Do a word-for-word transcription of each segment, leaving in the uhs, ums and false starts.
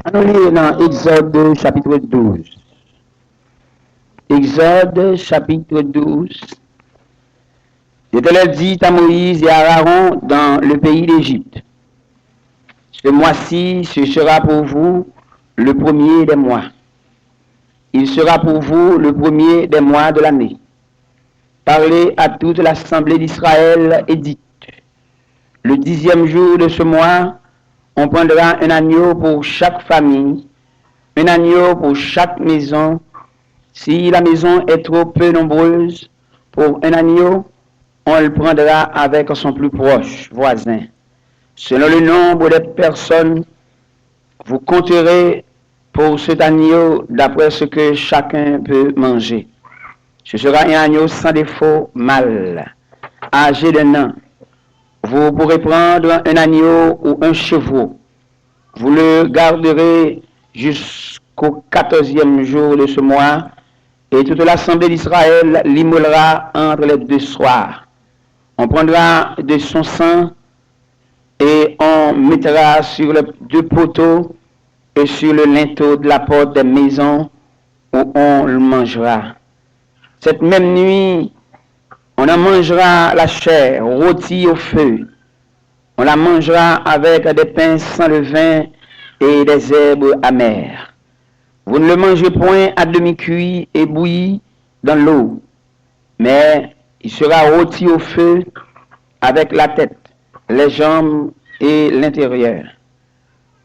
Ann nou li nan Egzòd chapit douz. Egzòd chapit douz. L'Éternel dit à Moïse et à Aaron dans le pays d'Égypte, ce mois-ci, ce sera pour vous le premier des mois. Il sera pour vous le premier des mois de l'année. Parlez à toute l'assemblée d'Israël et dites, le dixième jour de ce mois, on prendra un agneau pour chaque famille, un agneau pour chaque maison. Si la maison est trop peu nombreuse pour un agneau, on le prendra avec son plus proche voisin. Selon le nombre des personnes, vous compterez pour cet agneau d'après ce que chacun peut manger. Ce sera un agneau sans défaut, mâle, âgé d'un an. Vous pourrez prendre un agneau ou un chevreau. Vous le garderez jusqu'au quatorzième jour de ce mois, et toute l'assemblée d'Israël l'immolera entre les deux soirs. On prendra de son sang et on mettra sur les deux poteaux et sur le linteau de la porte des maisons où on le mangera. Cette même nuit, on en mangera la chair rôtie au feu. On la mangera avec des pains sans levain et des herbes amères. Vous ne le mangerez point à demi cuit et bouilli dans l'eau, mais il sera rôti au feu avec la tête, les jambes et l'intérieur.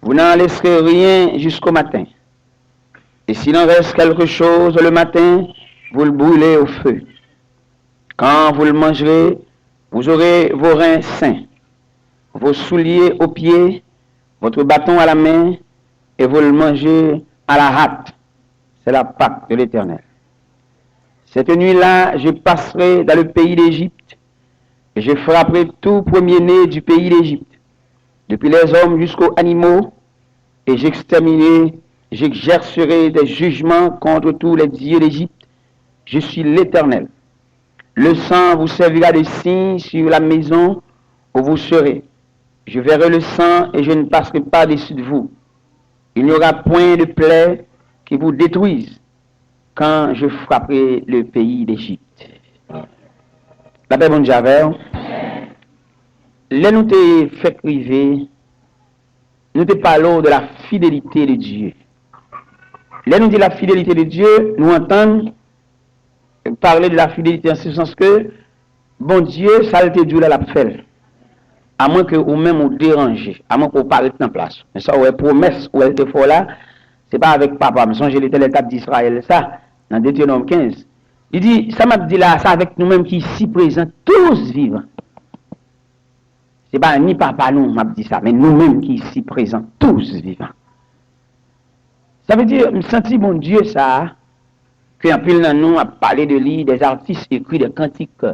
Vous n'en laisserez rien jusqu'au matin. Et s'il en reste quelque chose le matin, vous le brûlez au feu. Quand vous le mangerez, vous aurez vos reins sains, vos souliers aux pieds, votre bâton à la main, et vous le mangez à la hâte. C'est la Pâque de l'Éternel. Cette nuit-là, je passerai dans le pays d'Égypte, et je frapperai tout premier-né du pays d'Égypte, depuis les hommes jusqu'aux animaux, et j'exterminerai, j'exercerai des jugements contre tous les dieux d'Égypte. Je suis l'Éternel. Le sang vous servira de signe sur la maison où vous serez. Je verrai le sang et je ne passerai pas dessus de vous. Il n'y aura point de plaie qui vous détruise quand je frapperai le pays d'Égypte. Lapè Bondye avè w. Lè nou te fèk rive, nou te pale w de la fidelite de Dye. Lè nou di la fidelite de Dye, nou antann pale de la fidelite an se sans ke Bondye, sa l te di w la, l ap fè l. Amwenke ou menm ou deranje, amwenke ou pa ret nan plas ou. Men sa w wè, pwomès ou wè l te fè w la, se pa avèk papa. M sonje Letènèl t ap di Izrayèl sa, nan Detewonòm kenz. Li di, sa m ap di la, se avèk nou menm ki isi prezan, tous vivan. Se pa ni papa nou m ap di sa, men nou menm ki isi prezan, tous vivan. Sa vle di, m santi Bondye sa a, ke anpil nan nou ap pale de li, des artistes écrit des cantiques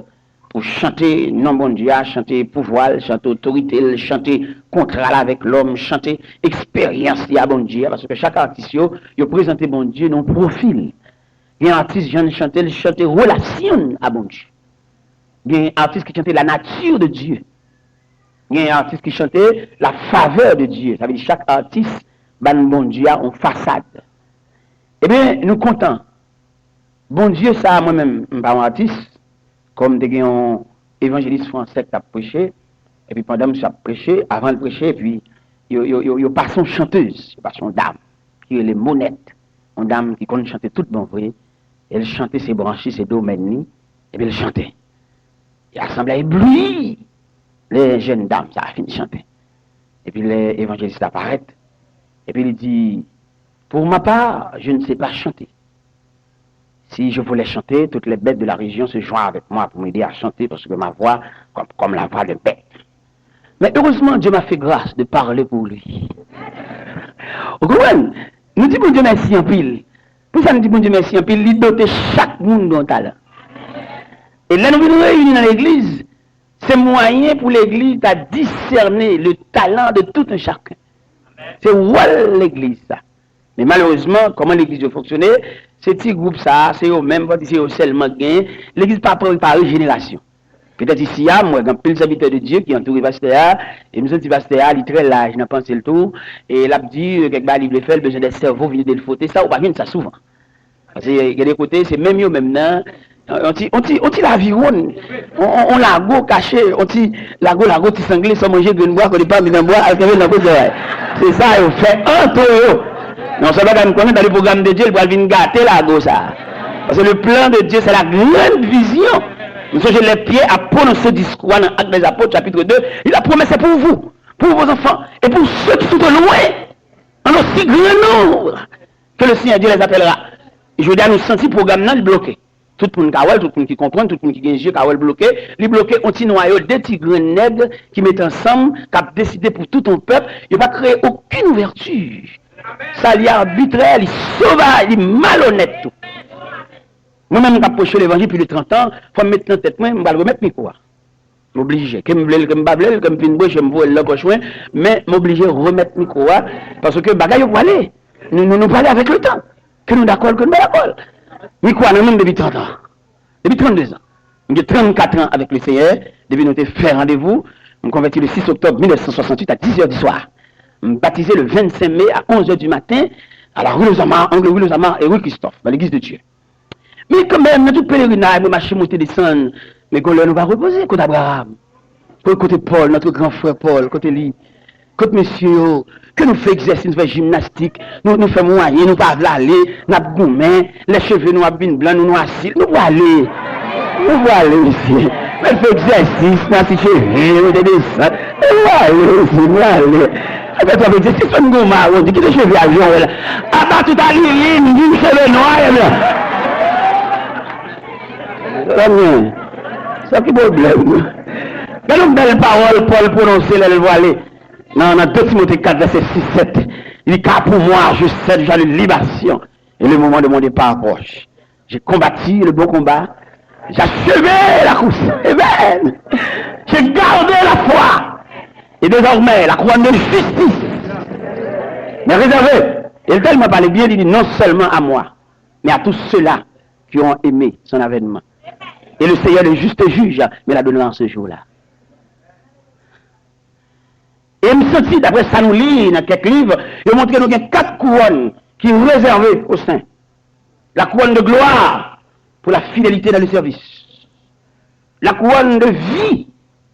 pou chante non Bondye a, chante pouvwa l, chante otorite l, chante kontra l avèk lòm, chante eksperyans li a Bondye a, paske chak atis yo, yo prezante Bondye nan yon pwofil. Gen atis, jan l chante, l chante relasyon l a Bondye. Gen atis ki chante la nature de Dieu. Gen atis ki chante la faveur de Dieu. Sa vle di chak atis ban Bondye a yon fasad. Ebyen, nou kontan. Bondye sa a, mwen menm, m pa yon atis. Kòm te gen yon evanjelis fransè k t ap preche, epi pandan misye ap preche, avan l preche, epi yo, yo, yo, yo pase yon chantez, yo pase yon dam ki rele Monèt, yon dam ki konn chante tout bon vre, e l chante se branchi, se domèn li, epi l chante. E asanble a ebli lè jèn dam sa a fin chante. Epi lè evanjelis la parèt, epi li di, pour ma part, je ne sais pas chanter. Si je voulais chanter, toutes les bêtes de la région se joignent avec moi pour m'aider à chanter parce que ma voix, comme, comme la voix de bête. Mais heureusement, Dieu m'a fait grâce de parler pour lui. Ou konprann? Nou di Bondye mèsi anpil. Poukisa nou di Bondye mèsi anpil? Li dote chak moun de yon talan. E lè nou vin reyini nan legliz, se mwayen pou legliz ta disène le talent de tout un chacun. Se wòl legliz sa. Men malerezman, kòman legliz yo fonksyone, se ti gwoup sa a, se yo menm, panse se yo sèlman k genyen. Legliz pa prepare jenerasyon. Petèt isi a, m wè gen anpil sèvitè de Dye ki antoure pastè a, e m santi pastè a, li trè laj nan panse l tou, e l ap di, euh, kèk bagay li vle fè, l bezwen de sèvo vini de l fote, sa ou pa jwenn sa souvan. Paske gen de kote, se menm yo menm nan, on ti, on ti, on ti laviwonn, on, on, on lago kache, on ti lago, lago ti sangle, sò manje grenn bwa, kote pa mitan bwa, al kenbe l nan kote travay. Se sa yo fè antre yo. Non sèlman bagay m konnen, dans le programme de Dieu, li pral vin gate lago sa. Parce que le plan de Dieu, c'est la grande vision. M sonje lè Pyè ap pwononse diskou a nan Actes des Apôtres, chapitre deux, li la pwomèt se pour vous, pour vos enfants, et pour ceux qui sont au loin, en aussi grand nombre que le Seigneur Dieu les appellera. Jodi a nou santi pwogram nan li bloke. Tout moun ka wè l, tout moun ki konprann, tout moun ki gen je ka wè l bloke. Li bloke on ti nwayo de ti grenn nèg ki mete ansanm, k ap deside pou tout on pèp. Yo pa kreye okenn ouvèti. Sa li arbitrè, li sovaj, li malonèt tou. Mwen menm k ap preche levanjil plis de trant an, fò m met nan tèt mwen, m pral remèt mikwo a. M oblije. Ke m vle l, ke m pa vle l, ke m fin preche, m voye l nan pòch mwen, men m oblije remèt mikwo a, paske bagay yo prale. Nou, nou, nou prale avèk letan. Ke nou dakò l, ke nou pa dakò l. Mikwo a nan men m depi trant an. Depi trannde zan. M gen trannkat an avèk Lesenyè, depi nou te fè randevou. M konvèti le six octobre mille neuf cent soixante-huit à dix heures du soir. M batize le vingt-cinq mai à onze heures du matin à la rue Lozama, angle rue Lozama et rue Christophe, dans l'église de Dieu. Men kanmenm, nan tout pelerinaj, mwen mache monte desann, men gon lè nou pa repoze. Kot Abraram? Kot, kote Pòl, notre grand frère Paul, kote li? Kot mesye yo? Ke nou fè egzèsis, nou fè jimnastik, nou, nou fè mwayen, nou pa vle ale, n ap goumen, lè cheve nou ap vin blan, nou, nou asil, nou prale. Nou prale, mesye. Men fè egzèsis, nan ti cheve, mete desann. Nou prale, mesye, nou prale. Sa fè twòp egzèsis, fè n gon mawondi, kite cheve a jan w wè la. Aba tout a lirin, vin cheve nwa e blan. Sa byen. Sa ki pwoblèm? Gade yon bèl pawòl Pòl pwononse lè l vwale nan, nan de Timote kat, vèsè sis, sèt. Il est pour moi, je cède à la libation, et le moment de mon départ proche. J'ai combattu le bon combat, j'ai achevé la course. Amen. J'ai gardé la foi. Et désormais, la couronne de justice m'est réservée. E l tèlman pale byen, li di, non seulement à moi, mais à tous ceux-là qui auront aimé son avènement. Et le Seigneur, le juste juge, me la donnera en ce jour-là. E m santi, daprè sa nou li nan kèk liv, yo montre nou gen kat kouwòn ki rezève o sen. La couronne de gloire pour la fidélité dans le service. La couronne de vie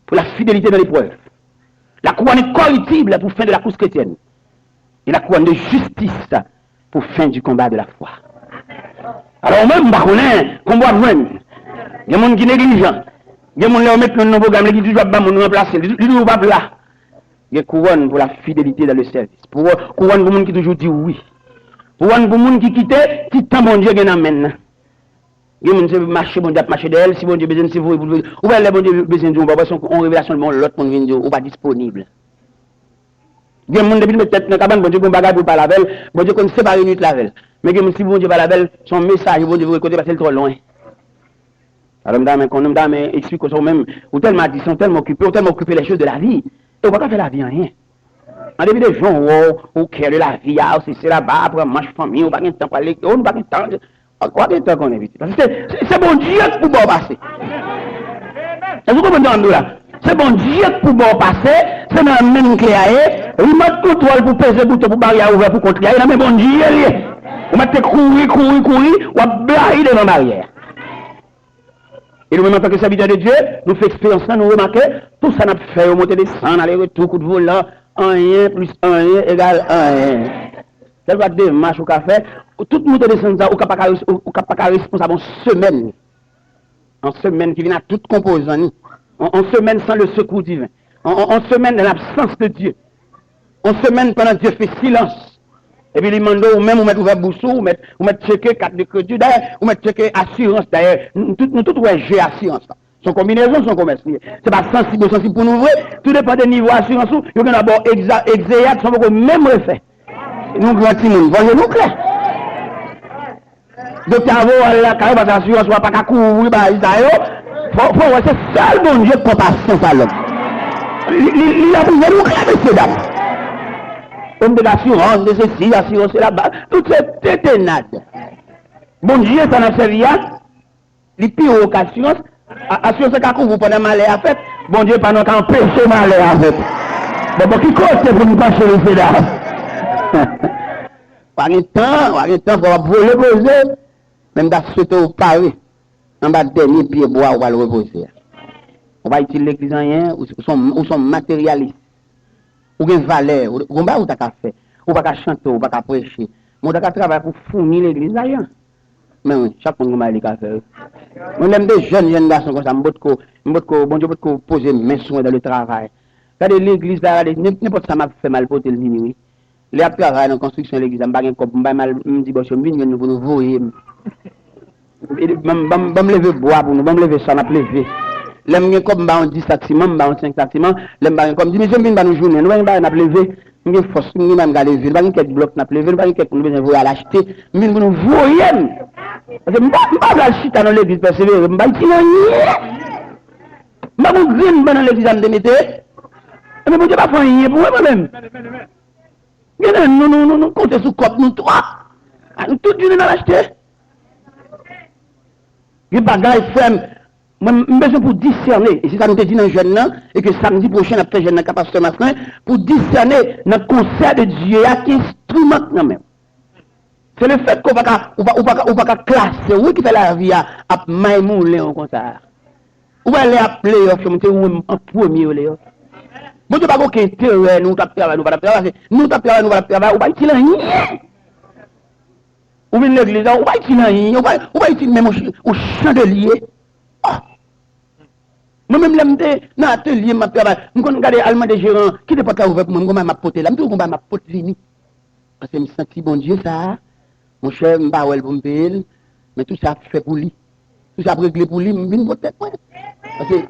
pour la fidélité dans l'épreuve. La couronne incorruptible pour fin de la course chrétienne. Et la couronne de justice pour fin du combat de la foi. Alò, ou menm, m pa konnen konba w ap jwenn. Gen moun ki neglijan. Gen moun, lè yo met moun nan pwogram, li toujou ap ba moun ranplase. Li, li toujou p ap la. Gen kouwòn pou la fidelite dans le service. Pou, kouwòn pou moun ki toujou di wi. Kouwòn pou moun ki kite ti tan Bondye gen nan men l nan. Gen moun se mache Bondye ap mache dèyè l, si Bondye bezwen l, se voye pou l voye. Ou wè lè Bondye bezwen di w yon bagay, se yon revelasyon l ban yon lòt moun vin di w, ou pa disponib. Gen moun depi l met tèt nan kabann, Bondye gen yon bagay pou l pale avè l, Bondye konn separe nwit la avè l. Men gen moun si Bondye pale avè l, se yon mesaj Bondye voye kote paske l twò lwen. Alò m ta renmen konnen, m ta renmen eksplike w sa ou menm, ou tèlman adisan, ou tèlman okipe, ou tèlman okipe les choses de la vie, e ou pa ka fè lavi anyen. An depi de jan w wè w, ou kè de lavi a, ou sesi la ba, pran manch fanmi, ou pa gen tan pral legliz, ou nou pa gen tan, ou pa gen tan konnen pitit. Paske se, se, se Bondye k pou ba w pase. Èske w konprann sa m di w la? Se Bondye k pou ba w pase, se nan men l kle a ye, rimòt kontwòl pou peze bouton pou baryè a ouvè pou kont li a ye nan men Bondye l ye. Ou mèt te kouri, kouri, kouri, w ap blayi devan baryè a. E nou menm antanke sèvitè de Dye, nou fè eksperyans lan, nou remake, tout sa n ap fè yo, monte desann, ale retou, kout volan, anyen plis anyen egal anyen. Kèlkeswa demach ou ka fè, tout monte desann sa, ou ka pa ka res-, ou, ou ka pa ka responsab yon semèn. Yon semèn ki vin ak tout konpozan li. Yon, yon semèn san le sekou diven. Yon, yon, yon semèn dan labsans de Dye. Yon semèn pandan Dye fè silans. Epi li mande w, ou menm ou mèt ouvè bous ou, ou mèt, ou mèt tcheke kat de kredi. Dayè, ou mèt tcheke asirans. Dayè, nou tout, nou tout wè je asirans la. Se yon konbinezon, se yon komès li ye. Se pa sansib ou sansib pou nou vre. Tou depann de nivo asirans ou. Yo gen dwa ba w egza-, egzeyat san poko menm refè. Nou gran timoun, fò je nou klè. Doktè a voye w al lakay ou, paske asirans ou a pa ka kouvri bagay sa yo. Fò, fò w wè se sèl Bondye k konpasyon sa lòm. Li, li, li la pou jwenn ou klè, mesye dam. Om de dasirans, de sesi, asirans se la ba, tout se tetenad. Bondye sa n ap sèvi a, li pi wo k asirans, A- Asirans lan ka kouvri w pandan malè a fèt, Bondye pa nan ka anpeche malè a fèt. Bon, bon, ki kote pou nou panche, mesye dam? W a gen tan, w a gen tan, frè, w ap vole poze, men m ta swete w pare anba dènye pye bwa ou pral repoze a. Ou pa itil legliz anyen, ou, ou se yon, ou se yon materyalis. Ou gen valè, ou, ou gen bagay ou ta ka fè. Ou pa ka chante, ou pa ka preche. Men ou ta ka travay pou founi legliz la, jan. Men wi, chak moun gen bagay li ka fè, wi. Mwen, lè m te jèn, jèn gason konsa, m potko, m potko, Bondye potko poze men sou mwen dans le travail. Gade legliz la, gade, nen- nenpòt sa m ap fè, m al pote l vini, wi. Lè y ap travay nan konstriksyon legliz la, m pa gen kòb, m bay mal, m di bòs yo, m vin jwenn nou pou nou voye m. Ban m, ban m, ban m leve bwa pou nou, ban m leve sa n ap leve. Lè m gen kòb, m ba yon dis sak siman, m ba yon senk sak siman. Lè m pa gen kòb, m di, "Mesye, m vin ba nou jounen, nou pa gen bagay n ap leve." M gen fòs, m gen bagay m ka leve, nou pa gen kèk blòk n ap leve, nou pa gen kèk nou bezwen voye al achte. M vin pou nou voye m. Paske m pa, m pa vle al chita nan legliz pèsevere, m pa itil anyen. M pa gen yon grenn ban nan legliz la m te mete. Ebyen, Bondye pa fè anyen pou mwen, mwen menm. Gen nan nou, nou, nou, nou konte sou kòb nou twòp. A, nou tout jounen n al achte. Gen bagay, frè m, mwen, m bezwen pou disène. E se sa nou te di nan jèn nan, e ke samdi pwochen n ap fè jèn nan ka pastè Maslin, pou disène nan konsè de Dye a ki enstriman k nan men w. Se lefètke w pa ka, ou pa, ou pa ka, ou pa ka klase w, wi, ki fè lavi a ap maymoulen w konsa a. Ou wè lè y ap playoff yo, monte ou menm an premye yo playoff. Bondye pa gen okenn enterè nou t ap travay, nou pa t ap travay. Se nou t ap travay, nou pa t ap travay, ou pa itil anyen. Ou vin legliz la, ou pa itil anyen, ou pa, ou pa itil menm yon ch- yon chandelye. Oh! Mwen menm lè m te nan atelye m ap travay, m konn gade al mande jeran an, kite pòt la ouvè pou mwen, m gon bagay m ap pote la. M toujou gon bagay m ap pot vini. Paske m santi Bondye sa a, monchè, m pa wè l pou m peye l, men tout sa ap fè pou li. Tout sa ap regle pou li, m vin pot tèt mwen. Paske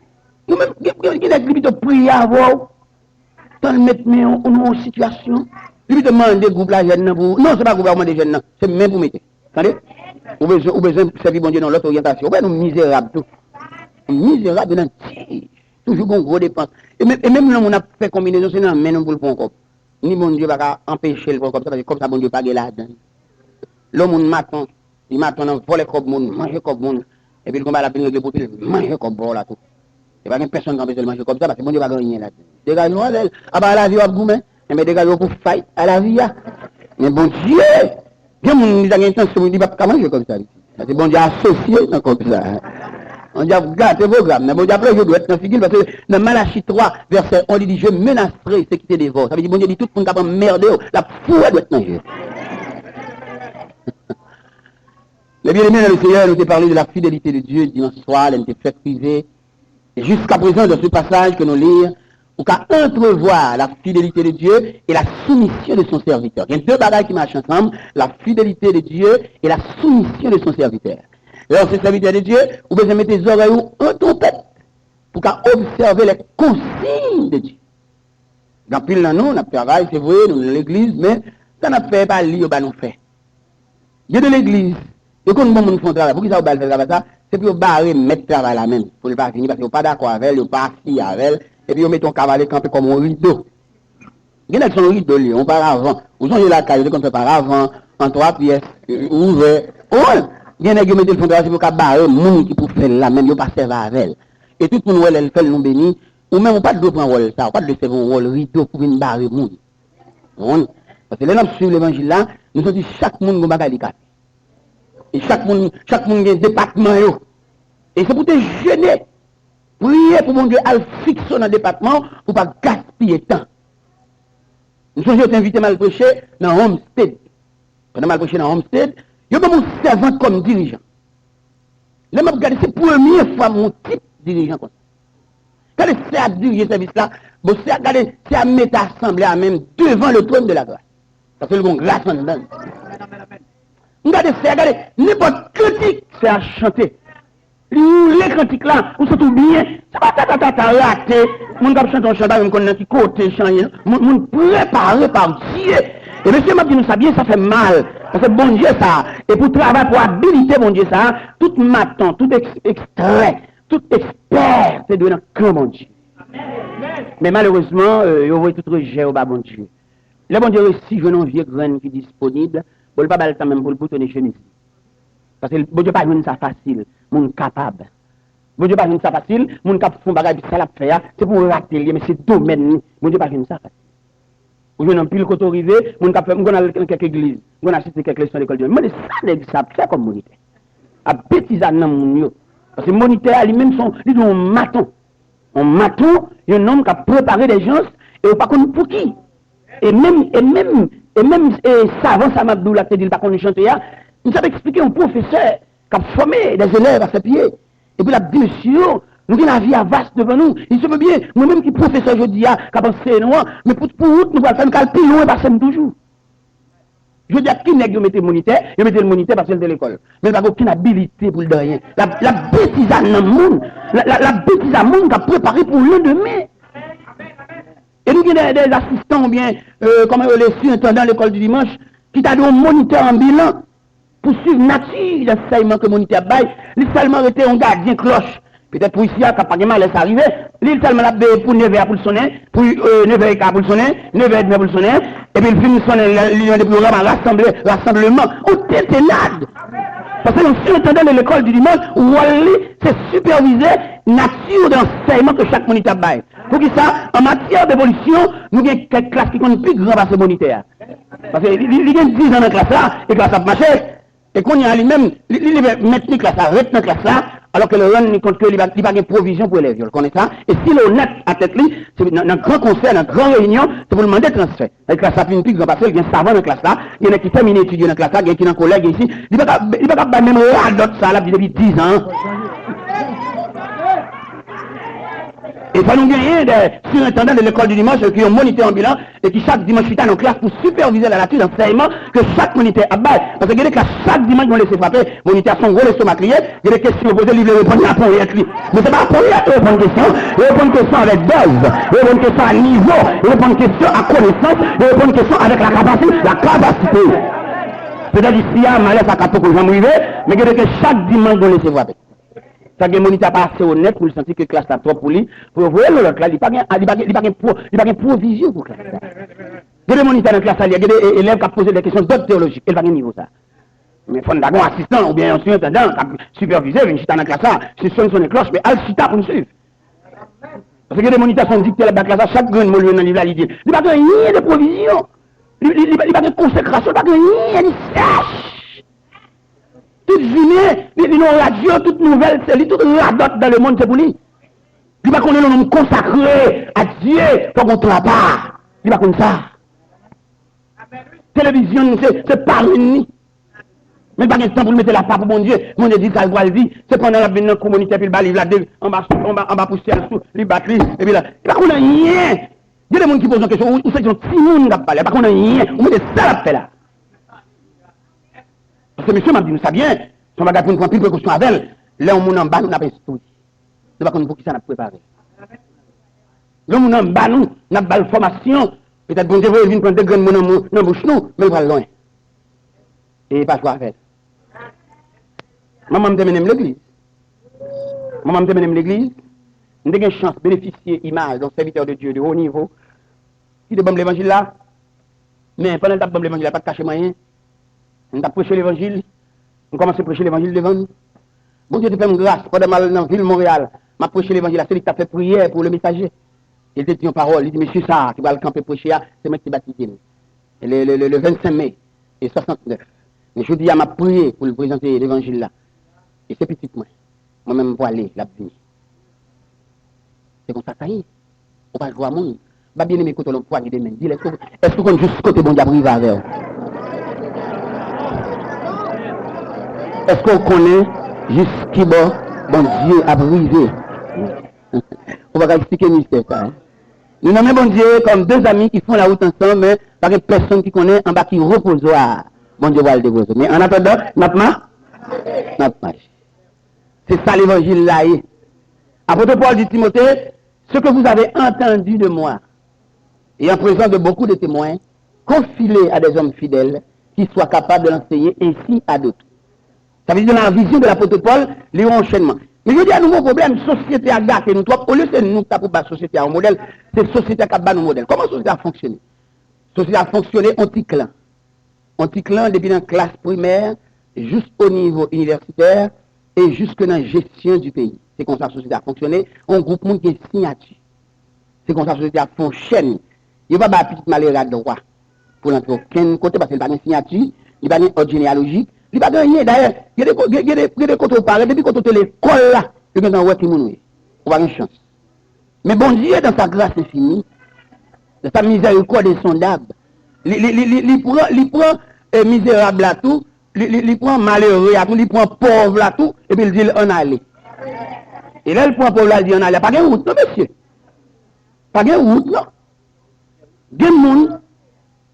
nou menm, gen, gen, gen nèg li pito priye avè w, tan l met men w nan yon sitiyasyon, li pito mande gwoup la jèn nan pou, non, se pa gwoup la ou mande jèn nan, se men pou mete. Tande? Ou bezwen, ou bezwen sèvi Bondye nan lòt oryantasyon. Ou wè nou mizerab tou. Nou mizerab, nou nan ti. Toujou gon gwo depans. E menm, e menm lè moun ap fè konbinezon, se nan men nou pou l pran kòb. Ni Bondye pa ka anpeche l pran kòb sa, paske kòb sa Bondye pa gen ladan l. Lè yon moun maton, li maton nan vòlè kòb moun, manje kòb moun, epi l konn bagay l ap vin regle pou li, l manje kòb pa w la tou. E pa gen pèsonn ki anpeche l manje kòb sa, paske Bondye pa gen anyen ladan l. Degaje w avè l. Apa lavi w ap goumen, enben degaje w pou fight a lavi a. Men Bondye, gen moun li ta gen entansyon pou li pa ka manje kòb sa. Paske Bondye asosye nan kòb sa. Bondye ap gate pwogram nan. Bondye ap lonje dwèt nan figi l. Paske nan Malachi twa, vèsè en, li di, "Je menacerai ceux qui te dévorent." Sa vle di Bondye di tout moun k ap anmède w, l ap foure dwèt nan je. Mes bien-aimés dans le Seigneur, nou te pale de la fidelite de Dye dimanch swa, lè n te fèk rive. Et jusqu'à présent, dans ce passage que nous lire, ou ka entrevoir la fidélité de Dieu et la soumission de son serviteur. Gen de bagay ki mache ansanm, la fidélité de Dieu et la soumission de son serviteur. Lè w se sèvitè de Dye, ou bezwen mete zòrèy ou an twonpèt pou ka obsève les consignes de Dieu. Gen anpil nan nou, n ap travay, se vre, nou nan legliz, men sa n ap fè, e pa li yo ba nou fè. Gen de legliz, yo konn bon moun fè yon travay. Poukisa yo ba l fè travay sa? Se pou yo bare mèt travay la menm, pou l pa vini, paske yo pa dakò avè l, yo pa asiye avè l, epi yo mete yon kavale kanpe kòm yon rido. Gen nèg se yon rido l ye, yon paravan. Ou sonje lakay, yo te konn fè paravan, an twa pyès, ou ouvè. Ou konprann? Gen nèg yo mete l fè yon travay, se pou yo ka bare moun ki pou fè l la menm, yo pa sèvi avè l. E tout moun wè lè l fè l, nou beni. Ou menm, ou pa t dwe pran wòl sa, ou pa t dwe sèvi yon wòl rido pou vin bare moun. Ou konprann? Paske lè n ap swiv levanjil la, nou santi chak moun gon bagay li ka fè. E chak moun, chak moun gen depatman yo. E se pou te jene, priye pou Bondye al fikse w nan depatman w pou w pa gaspiye tan. M sonje yo te envite m al preche nan Homestead. Pandan m al preche nan Homestead, yo ban m yon sèvant kòm dirijan. Lè m ap gade, se premye fwa m wè yon tip dirijan konsa. Gade sè a ap dirije sèvis la. Bon, sè a, gade, sè a mete asanble a menm devan le trône de la grâce. Paske l gon gras anndan l. M gade sè a, gade, nenpòt kantik sè a chante. Li woule kantik la, ou santi w byen. Se pa ta ta ta ta rate. Moun k ap chante yon chan, pa menm konn nan ki kote chan ye. Moun, moun prepare pa Dye. E mesye, m ap di nou sa byen, sa fè m mal. Paske Bondye sa, e pou travay, pou abilite Bondye sa, tout maton, tout eks- ekstrè, tout ekspè, se dwe nan kan Bondye. Men malerezman, euh, yo voye tout rejè yo ba Bondye. Lè Bondye resi jwenn yon vye grenn ki disponib, bon, li pa ba l tan menm pou l boutonnen chemiz li. Paske Bondye pa jwenn sa fasil. Moun kapab. Bondye pa jwenn sa fasil, moun k ap fè yon bagay, epi sa l ap fè a, se pou rate l ye, men se domèn li. Bondye pa jwenn sa fasil. Ou jwenn anpil kote w rive, moun k ap fè, m konn al nan kèk legliz, m konn asiste kèk leson lekòl de, m mande sa nèg sa ap fè kòm monitè. Ap betize nan moun yo. Paske monitè a li menm se yon, li gen yon maton. Yon maton, yon nonm k ap prepare dè jans, e ou pa konn pou ki. E menm, e menm, e menm e savan sa m ap di w la k te di l pa konn chante a, m t ap eksplike yon pwofesè k ap fòme dè elèv a sèpye. Epi l ap di, mesye yo, nou gen lavi a vas devan nou. Li di, se byen, mwen menm ki pwofesè jodi a, k ap anseye nou an, men pou, pou wout nou pral fè, nou ka al pi lwen pase m toujou. Jodi a, ki nèg yo mete monitè? Yo mete l monitè paske l te lekòl. Men l pa gen okenn abilite pou l de anyen. L ap, l ap betize nan moun. L ap, l ap, l ap betize moun k ap prepare pou lendemen. E nou gen de, de asistan oubyen, euh, kòman yo rele, sirentandan lekòl di dimanch, ki ta dwe yon monitè anbilan pou swiv nati dansèyman ke monitè ap bay. Li sèlman rete yon gadyen klòch. Petèt pou isi a, ka pa gen malè sa rive. Li sèlman l ap veye pou nevè a pou l sonnen, pou, euh, nevè eka pou l sonnen, nevè edmi pou l sonnen, epi l fin sonnen, li, li mande pou yo rasanble, rasanbleman. On tentennad! Paske yon sirentandan de lekòl di dimanch, wòl li, se sipèvize nati dansèyman ke chak monitè ap bay. Poukisa? An matyè devolisyon, nou gen kèk klas ki konn pi gran pase monitè a. Paske li, li, li gen diz an nan klas la, e klas la ap mache. E kounye a, li menm, li, li, li mentni klas la, ret nan klas la, alòske l rann li kont ke li pa, li pa gen pwovizyon pou elèv yo. L konnen sa. E si l onèt a tèt li, se nan, nan gran konsè, nan gran reyinyon, se pou l mande transfè. E klas la fin pi gran pase l, gen savan nan klas la, gen nèg ki tèmine etid yo nan klas la, gen ki nan kolèj, gen isi. Li pa ka, li pa ka bay menm radòt sa l ap di depi diz an. E fò nou genyen de sirentandan de lekòl di dimanch, ki yon monitè anbilan, e ki chak dimanch chita nan klas pou sipèvize la nati dansèyman ke chak monitè ap bay. Paske gen de klas chak dimanch gon lese frape, monitè a se yon gwo lestomak li ye, gen de kesyon yo poze, li vle reponn nan ponyèt li. Men se pa ponyèt yo reponn kesyon, yo reponn kesyon avèk dòz, yo reponn kesyon a nivo, yo reponn kesyon a konesans, yo reponn kesyon avèk la kapasite, la kapasite. Petèt isi a, malè sa ka poko janm rive, men gen de ke chak dimanch gon lese frape. Sa gen monitè pa ase onèt pou l santi ke klas la twòp pou li, pou yo voye l nan lòt la, li pa gen, li pa gen, li pa gen pwo-, li pa gen pwovizyon pou klas la. Gen de monitè nan klas la, li gen de e-, elèv k ap poze de kesyon dòd teyolojik, e l pa gen nivo sa. Men fò n ta gen yon asistan oubyen yon sirentandan k ap sipèvize, vin chita nan klas la, si sòn sonnen klòch, men al chita pou n swiv. Paske gen de monitè se yon dikte l ap bay klas la, chak grenn mo l jwenn nan liv la, li di l. Li pa gen anyen de pwovizyon. Li, li, li, li pa gen konsekrasyon, li pa gen anyen, li sèch. Tout jounen, li, li nan radyo, tout nouvèl, se li, tout radòt dans le monde, se pou li. Li pa konnen non, nonm konsakre a Dye, fòk gon tan apa. Li pa konn sa. Televizyon, se, se parenn li. Men li pa gen tan pou l mete l apa pou Bondye. Bondye di sa l pral di. Se pandan l ap vin nan kou monitè, epi l ba liv la de, anba, anba, anba pousyè l sou, li bat li, epi la. Li pa konn anyen. Gen de moun ki poze yon kesyon, ou, ou se yon timoun k ap pale, li pa konn anyen. Ou mete sa l ap fè la. Paske mesye, m ap di nou sa byen, se yon bagay pou nou pran anpil prekosyon avè l. Lè yon moun anba nou, n ap enstwi. Nou pa konn poukisa n ap prepare l. Lè yon moun anba nou, n ap ba l fòmasyon. Petèt Bondye voye l vin pran de grenn mo nan, nan bouch nou, men l pral lwen. E pa jwe avè l. Manman m te mennen m legliz. Manman m te mennen m legliz. M te gen chans benefisye imaj yon sèvitè de Dye de wo nivo ki te ban m levanjil la. Men pandan l t ap ban m levanjil la, l pa t kache m anyen. M t ap preche levanjil. M kòmanse preche levanjil devan l. Bondye te fè m gras, pandan m al nan vil Monreyal, m ap preche levanjil la, se li ki t ap fè priyè pou Le Messager. E l te di yon pawòl, li di, mesye sa a ki pral kanpe preche a, se mwen ki te batize l. Le, le, le, le vennsenk me, e swasantnèf. Men jodi a, m ap priye pou l prezante levanjil la. E se pitit mwen. Mwen menm, m pwale, l ap vini. Se konsa sa ye. Ou pa jwe a moun. Ba byeneme kote w la, yon pwanye de men. Di l, èske, èske w konn jis kote Bondye ap rive avè w? Èske w konnen jis ki bò Bondye ap rive? Ou pa ka eksplike mistè sa. Nou nonmen Bondye kòm de zanmi ki fè lawout ansanm, men pa gen pèsonn ki konnen anba ki repozwa Bondye pral depoze. Men annatandan, n ap ma-, n ap mache. Se sa levanjil la ye. Apot Pòl di Timote, ce que vous avez entendu de moi, et en présence de beaucoup de témoins, confie-le à des hommes fidèles qui soient capables de l'enseigner ainsi à d'autres. Sa vle di nan vizyon de lapot Pòl, li yon anchènman. Men jodi a nou gen yon pwoblèm, sosyete a gate nou twòp, olye se nou ki ta pou ba sosyete a yon modèl, se sosyete a k ap ba nou modèl. Kòman sosyete a fonksyone? Sosyete a fonksyone an ti klan. An ti klan depi nan klas primè, jis o nivo inivèsitè, e jiske nan jesyon di peyi. Se konsa sosyete a fonksyone. Yon gwoup moun gen siyati. Se konsa sosyete a fè yon chèn. Yo pa bay pitit malere a dwa pou l antre okenn kote paske li pa gen siyati, li pa gen òd jeneyalojik, li pa gen anyen. Dayè, gen de ko-, gen, gen de, gen de kote ou parèt, depi kote ou te lekòl la, yo gentan wè ki moun ou ye. Ou pa gen chans. Men Bondye, dans sa grâce infinie, dans sa miséricorde insondable, li, li, li, li, li pran, li pran, eh, mizerab la tou, li, li, li pran malere a tou, li pran pòv la tou, epi l di l ann ale. E lè l pran pòv la, l di ann ale, pa gen wout non, mesye. Pa gen wout non. Gen moun,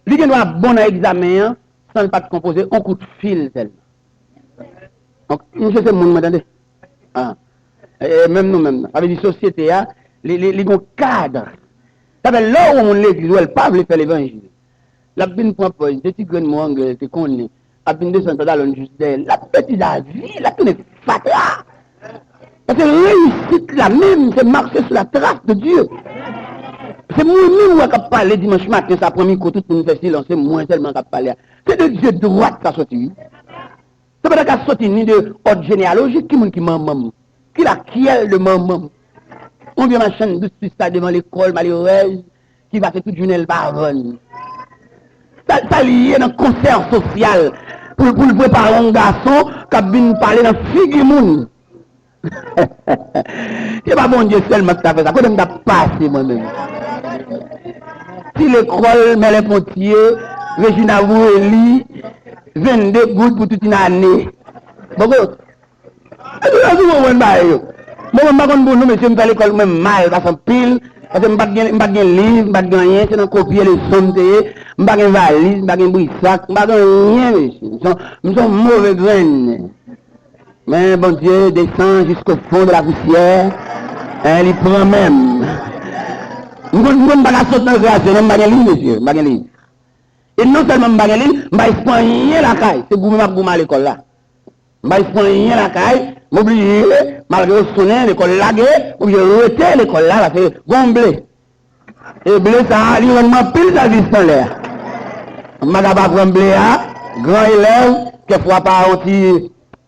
li gen dwa bon nan egzamen an, san l pa t konpoze yon kout fil sèlman. Donk, misye se moun, mwen tande. Ah. E, e, menm nou menm nan. Sa vle di sosyete a, li, li, li gon kad. Sa fè lè w wè yon moun legliz, wè l pa vle fè levanjil. L ap vin pran pòz, de ti grenn mo angle l te konnen. L ap vin desann pantalon l jis dèyè l. L ap betize a vi, l ap tounen fatra. Paske reyisit la menm, se mache sou la tras de Dye. Se mwen menm wè k ap pale dimanch maten, sa pran mikwo, tout moun fè silans, se mwen sèlman k ap pale a. Se de Dye dwat sa soti, wi. Sa pa ta ka soti ni de òd jeneyalojik, ki moun ki manman m? Ki lakyèl de manman m? Yon vye machann dous pistach devan lekòl, malerèz, ki pase tout jounen l pa vann. Sa, sa l ye nan konsè sosyal pou, pou l prepare yon gason k ap vin pale nan figi moun? Se pa Bondye sèlman ki ka fè sa. Kote m t ap pase mwen menm? Ti lekòl, Mèlè Pontye, Rejina voye li, vennde goud pou tout yon ane. Bòkò, èske w konprann bagay yo? Bon, mwen m pa konn pou nou, mesye, m fè lekòl mwen mal, pase anpil, paske m pa t gen, m pa t gen liv, m pa t gen anyen, se nan kopye leson m te ye, m pa gen valiz, m pa gen brisak, m pa gen anyen, mesye. M se yon, m se yon move grenn. Men Bondye desann jusqu'au fond de la poussière, en, li pran men m. M konn, m konn pa ka sot nan kreyasyon, non, m pa gen liv, mesye, m pa gen liv. E non sèlman m pa gen liv, m pa espre anyen lakay, se goumen m ap goumen lekòl la. M pa espre anyen lakay, m oblije, malgre yo sonnen, lekòl lage, m oblije rete lekòl la, paske gon ble. E ble sa a, li rann mwen anpil sèvis nan lè a. M pa ka pa pran ble a, gran elèv, kèk fwa pa yon ti,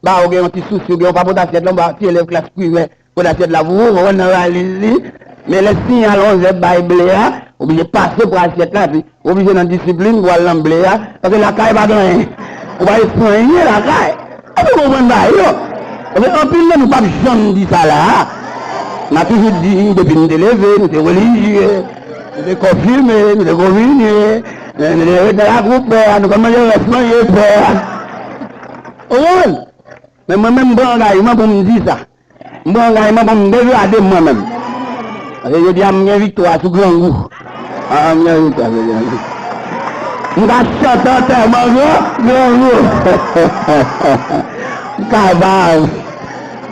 ba ou gen yon ti sousi, ou gen yon pa pot asyèt la, yon ti elèv klas primè, pot asyèt la pou ou, ou nan valiz li, men lè siyal onzè bay ble a, oblije pase pran asyèt la, epi oblije nan disiplin pou al nan ble a, paske lakay pa gen anyen. Ou pa espre anyen lakay. Èske w konprann bagay yo? Ebyen, anpil nan nou p ap janm di sa la a. N a toujou di, depi nou te leve, nou te relijye, nou te konfime, nou te konvinye, nou te ret nan lakou pè a, nou konn manje rès manje pè a. Ou konprann? Men mwen menm, m pran angajman pou m di sa. M pran angajman pou m degrade m mwen menm. Paske jodi a, m gen viktwa sou grangou. Ah, m gen viktwa sou grangou. M ka chante antèman gran, grangou. M kapab.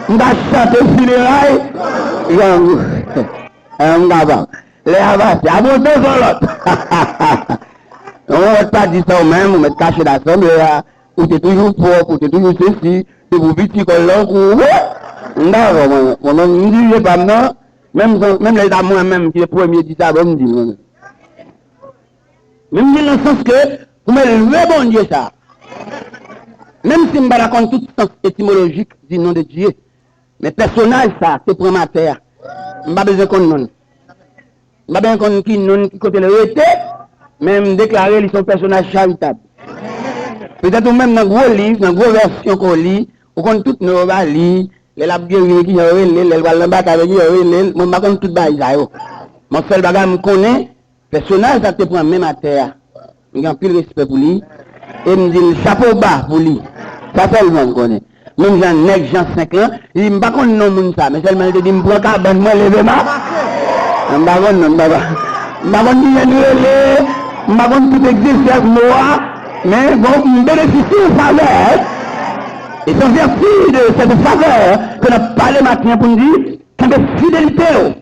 M ka chante fineray, grangou. Ah, m kapab. Lè a pase, a bon de zon lòt. Yon lòt pa di sa ou menm, ou mèt kache nan asanble a. Ou te toujou pwòp, ou te toujou sesi, depi w piti kòl la w kou, wi! M dakò, mwen, mwen menm, m dirije pa m nan, menm jan, menm lè se ta mwen menm ki te premye di sa, bon, m di l, mwen menm. Men m di l nan sans ke, pou m elve Bondye sa. Menm si m pa ta konn tout sans etimolojik di non de Dye, men pèsonaj sa te pran m atè a. M pa bezwen konn non l. M pa byen konn ki non, ki kote l rete, men m deklare li se yon pèsonaj charitab. Petèt ou menm nan gwo liv, nan gwo vèsyon ke w li, ou konn tout non yo ba li, lè l ap geri, kijan yo rele l, lè l pral nan batay, kijan yo rele l, mwen m pa konn tout bagay sa yo. Men sèl bagay m konnen, pèsonaj sa k te pran men m atè a. M gen anpil respè pou li. E m di l chapo ba pou li. Sa sèlman m konnen. Menm jan nèg Jan senk lan, li di, "M pa konn non moun sa," men sèlman li te di, "M pran kabann mwen, leve m ap." M pa konn non, m pa, m pa konn kijan li rele, m pa konn tout egzistans mo a, men bon, m benefisye yon favè. E se an vèti de sèt favè ke n ap pale maten an pou n di, kenbe fidelite w.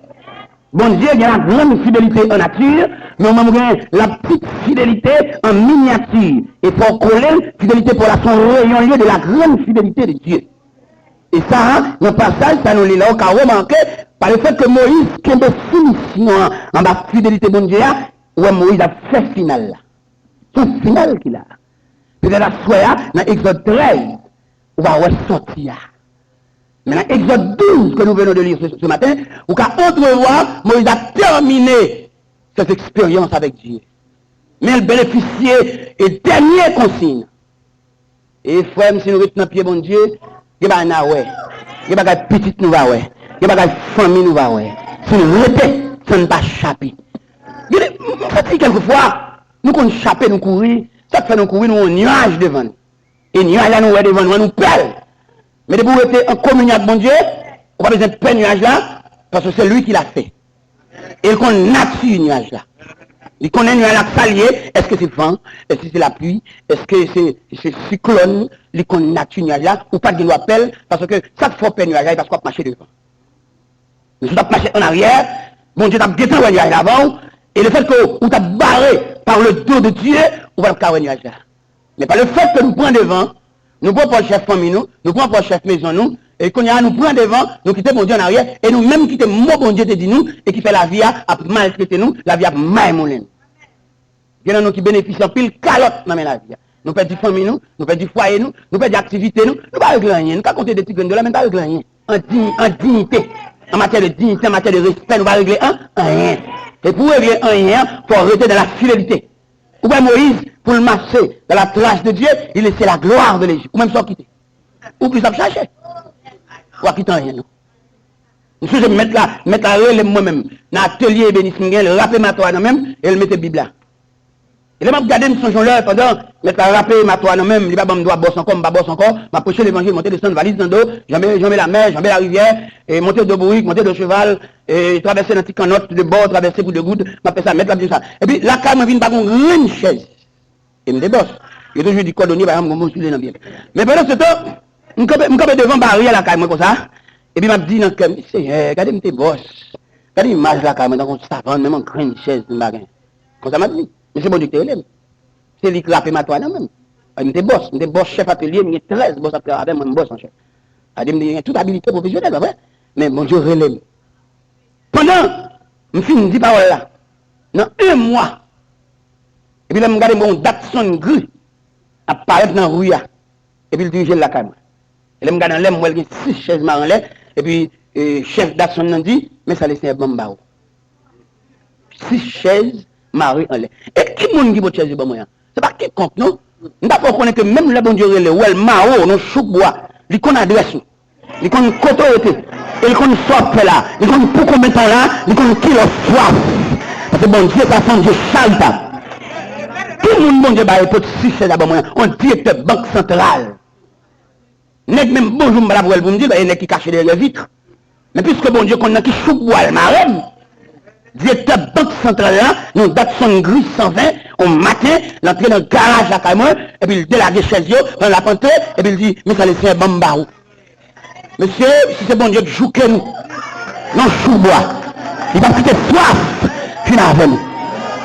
Bondye gen la grande fidélité en nature, men ou menm ou gen la petite fidélité en miniature. E fò w kole l, fidelite pa w la se yon reyon l ye de la grande fidélité de Dieu. E sa a, nan pasaj sa nou li la, ou ka remake, pa le fèt ke Moyiz kenbe soumisyon an anba fidelite Bondye a, ou wè Moyiz ap fè final la. Se yon final ki la. Petèt aswè a, nan Egzòd trèz, ou va wè sòti a. Men nan Egzòd douz ke nou venons de lire ce, ce matin, ou ka antrevwa Moyiz a tèmine ses expériences avec Dieu. Men l benefisye e dènye konsiy nan. E frè m, si nou ret nan pye Bondye, gen bagay n a wè. Gen bagay pitit nou va wè. Gen bagay fanmi nou va wè. Si n rete, san n pa chape. Gade, m santi kèlkefwa, nou konn chape, nou kouri. Sa k fè nou kouri, nou yon nyaj devan nou. E nyaj la nou wè devan nou an, nou pè l. Men depi w rete an kominyon ak Bondye, ou pa bezwen pè nyaj la, paske se li ki la fè. E l konn nati nyaj la. Li konnen nyaj la sa l ye, èske se van, èske se lapli, èske se, se siklòn, li konn nati nyaj la, ou pa t gen dwa pè l, paske sa k fè w pè nyaj la, e paske w ap mache devan. Men si w t ap mache an aryè, Bondye t ap gentan wè nyaj la avan w, e lefètke ou t ap bare par le dos de Dieu, ou pa t ap ka wè nyaj la. Men pa lefètke nou pran devan, nou pran pòz chèf fanmi nou, nou pran pòz chèf mezon nou, e kounye a nou pran devan, nou kite Bondye an aryè, e nou menm kite mo Bondye te di nou, e ki fè lavi a ap maltrete nou, lavi a ap maymoulen nou. Gen nan nou ki benefisye anpil kalòt nan men lavi a. Nou pèdi fanmi nou, nou pèdi fwaye nou, nou pèdi aktivite nou, nou pa regle anyen. Nou ka konte de ti grenn dola, men nou pa regle anyen. An di-, an diyite, an matyè de diyite, an matyè de respè, nou pa regle an, anyen. E pou w regle anyen an, fò w rete dans la fidélité. Ou wè Moyiz, pou l mache dans la trace de Dieu, il laissait la gloire de l'Égypte. Ou menm sa w kite. Ou plis ap chache. Ou pa kite anyen, non. M sonje mèt la, mèt la rele m mwen menm. Nan atelye ebenis m gen, l rape mato a nan men m, e l mete Bib la. E lè m ap gade, m sonje yon lè, pandan mèt la rape mato a nan men m, li pa ban m dwa bòs ankò, m pa bòs ankò, m ap preche levanjil, monte desann, valiz nan do, janbe, janbe lamè, janbe larivyè, e monte do bourik, monte do cheval, e travèse nan ti kannòt de bò, travèse pou de goud, m ap fè sa, mèt la ap di m sa. Epi lakay mwen vin pa gen yon grenn chèz. E m te bòs. Yo toujou di kòdonye pa janm gen bon soulye nan pye l. Men pandan se tan, m kanpe, m kanpe devan bari a lakay mwen konsa, epi m ap di nan kè m, Senyè, gade m te bòs. Gade imaj lakay mwen tankou yon savann, menm yon grenn chèz m pa gen. Konsa m ap di. Men se Bondye ki te rele m. Se li k rape mato a nan men m. M te bòs, m te bòs chèf atelye, m gen trèz bòs ap travay avè m, mwen m bòs an chèf. Sa vle di m te gen tout abilite pwofesyonèl, pa vre? Men Bondye rele m. Pandan m fin di pawòl la, nan yon mwa, epi lè m gade, m wè yon Datsun gri ap parèt nan ri a, epi l dirije l lakay mwen. E lè m gade anlè, m wè l gen sis chèz mare anlè, epi, e, chèf Datsun nan di, "Men sa Lesenyè ban m ba ou." Sis chèz mare anlè. E ki moun ki pot chèz yo ban mwen an? Se pa kikonk, non. M ta fè w konnen ke menm lè Bondye rele w, w wè l mare w nan chouk bwa, li konn adrès ou. Li konn kote w rete. E li konn sa w ap fè la. Li konn pou konbyen tan w la. Li konn kilè w swaf. Paske Bondye sa se yon Dye charitab. Ki moun Bondye ba yo pot sis chèz la ban mwen an? Yon direktè bank santral. Nèg menm bonjou m pa t ap wè l pou m di l, e nèg ki kache dèyè vit. Men piske Bondye konn nan ki chouk bwa l mare m, direktè bank santral la, nan yon Datsun gri san ven, yon maten, l antre nan garaj lakay mwen, epi l delage chèz yo, pandan l ap antre, epi l di, "Men sa Lesenyè ban m ba ou." Mesye, si se Bondye k jouke nou nan chouk bwa, li p ap kite swaf fin avè nou.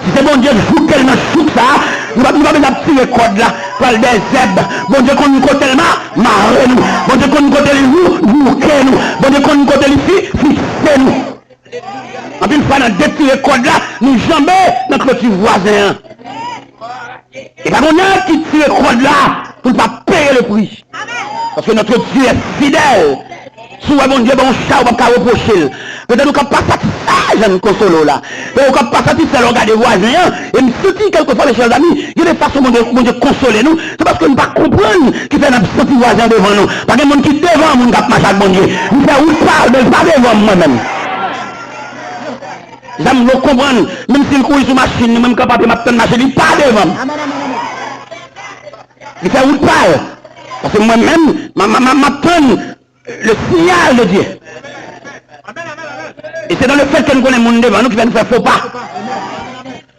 Si se Bondye k jouke l nan chouk sa a, nou pa, nou pa bezwen ap tire kòd la, pral dèyè zèb. Bondye konn kote l ma-, mare nou. Bondye konn kote l jou-, jouke nou. Bondye konn kote li fi-, fikse nou. Anpil fwa, nan detire kòd la, nou janbe nan kloti vwazen an. E pa gen nèg ki tire kòd la pou l pa peye le pri. Paske notre Dieu est fidèle. Si w wè Bondye ba w yon cha, ou p ap ka repwoche l. Petèt ou ka pa satisfè jan l konsole w la. Petèt ou ka pa satisfè lè w gade vwazen an. E m santi kèlkefwa, mes chers amis, gen de fason Bondye, Bondye konsole nou. Se paske nou pa konprann ki fè n ap santi vwazen an devan nou. Pa gen moun ki devan moun k ap mache ak Bondye. Li fè wout pa l, men l pa devan m mwen menm. Zanmi, nou konprann, menm si l kouri sou machin, nou menm kanpe, m ap tann machin, li pa devan m. Li fè wout pa l. Paske mwen menm, m a, m a, m a, m ap tann le signal de Dieu. E se dans le fait que nou konnen moun devan nou ki fè nou fè fo pa.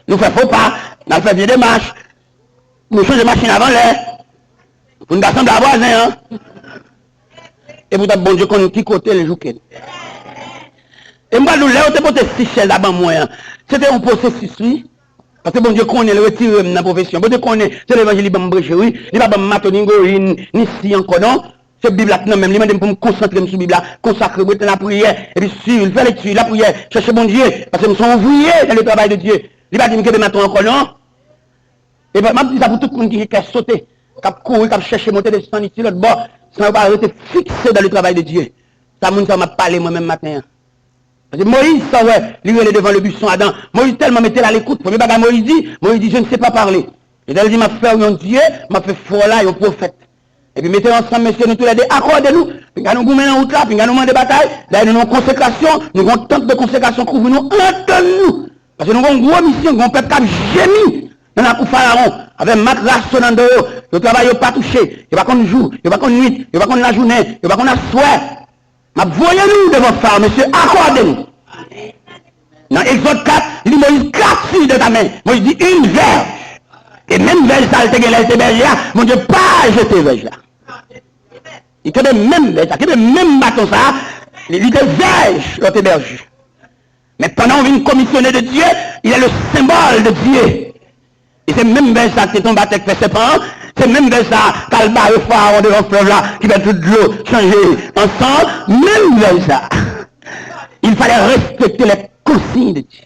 Nou fè fo pa, n al fè vye demach, nou chanje machin avan lè, pou n ta sanble a vwazen an. Epoutan, Bondye konn ki kote l jouke n. E m pral di w, lè yo te pote sis chèz la ban mwen an, se te yon pwosesis, wi. Paske Bondye konnen l retire m nan pwofesyon. Bondye konnen se levanjil li ban m preche, wi. Li pa ban m mato, ni goyin, ni si ankò, non. Se Bib la k nan men m. Li mande m pou m konsantre m sou Bib la, konsakre m, rete nan lapriyè, epi swiv, fè lekti, lapriyè, chèche Bondye. Paske m se yon ouvriye dans le travail de Dieu. Li pa di m kenbe mato ankò, non. E m ap di sa pou tout moun ki gen kè sote, k ap kouri, k ap chèche monte desann isi lòt bò, san yo pa rete fikse dans le travail de Dieu. Sa moun sa yo m ap pale mwen menm maten an. Paske Moyiz, sa w wè, li rele devan le buisson adan. Moyiz tèlman mete l alekout. Premye bagay Moyiz di, Moyiz di, "Je ne sais pas parler." Letènèl di, "M ap fè w yon dye, m ap fè frè w la yon pwofèt." Epi mete ansanm, mesye, nou toulède akòde nou. Pinga nou goumen nan wout la, pinga nou mande batay. Dayè nou nan yon konsekrasyon, nou gen yon tant de konsekrasyon kouvri nou, antann nou. Paske nou gen yon gwo misyon, gen yon pèp k ap jemi nan lakou Farawon, avè mak raso nan do yo. Yo travay, yo pa touche, yo pa konn jou, yo pa konn nwit, yo pa konn lajounen, yo pa konn aswè. M ap voye nou devan Farawon, mesye, akòde nou. Nan Egzòd kat, li di Moyiz, "Qu'as-tu dans ta main?" Moyiz di, "Une verge." E menm vèj sa l te gen lè l te bèje a, Bondye pa jete vèj la. Li kenbe menm vèj sa, kenbe menm baton sa, li, li te vèj lòt ebèje. Men pandan w vin komisyone de Dye, il est le symbole de Dieu. E se menm vèj sa ki te tonbe atè k fè sèpan an, se menm vèj sa k al bare Farawon devan flèv la, ki fè tout dlo chanje an san, menm vèj sa. Il fallait respecter les consignes de Dieu.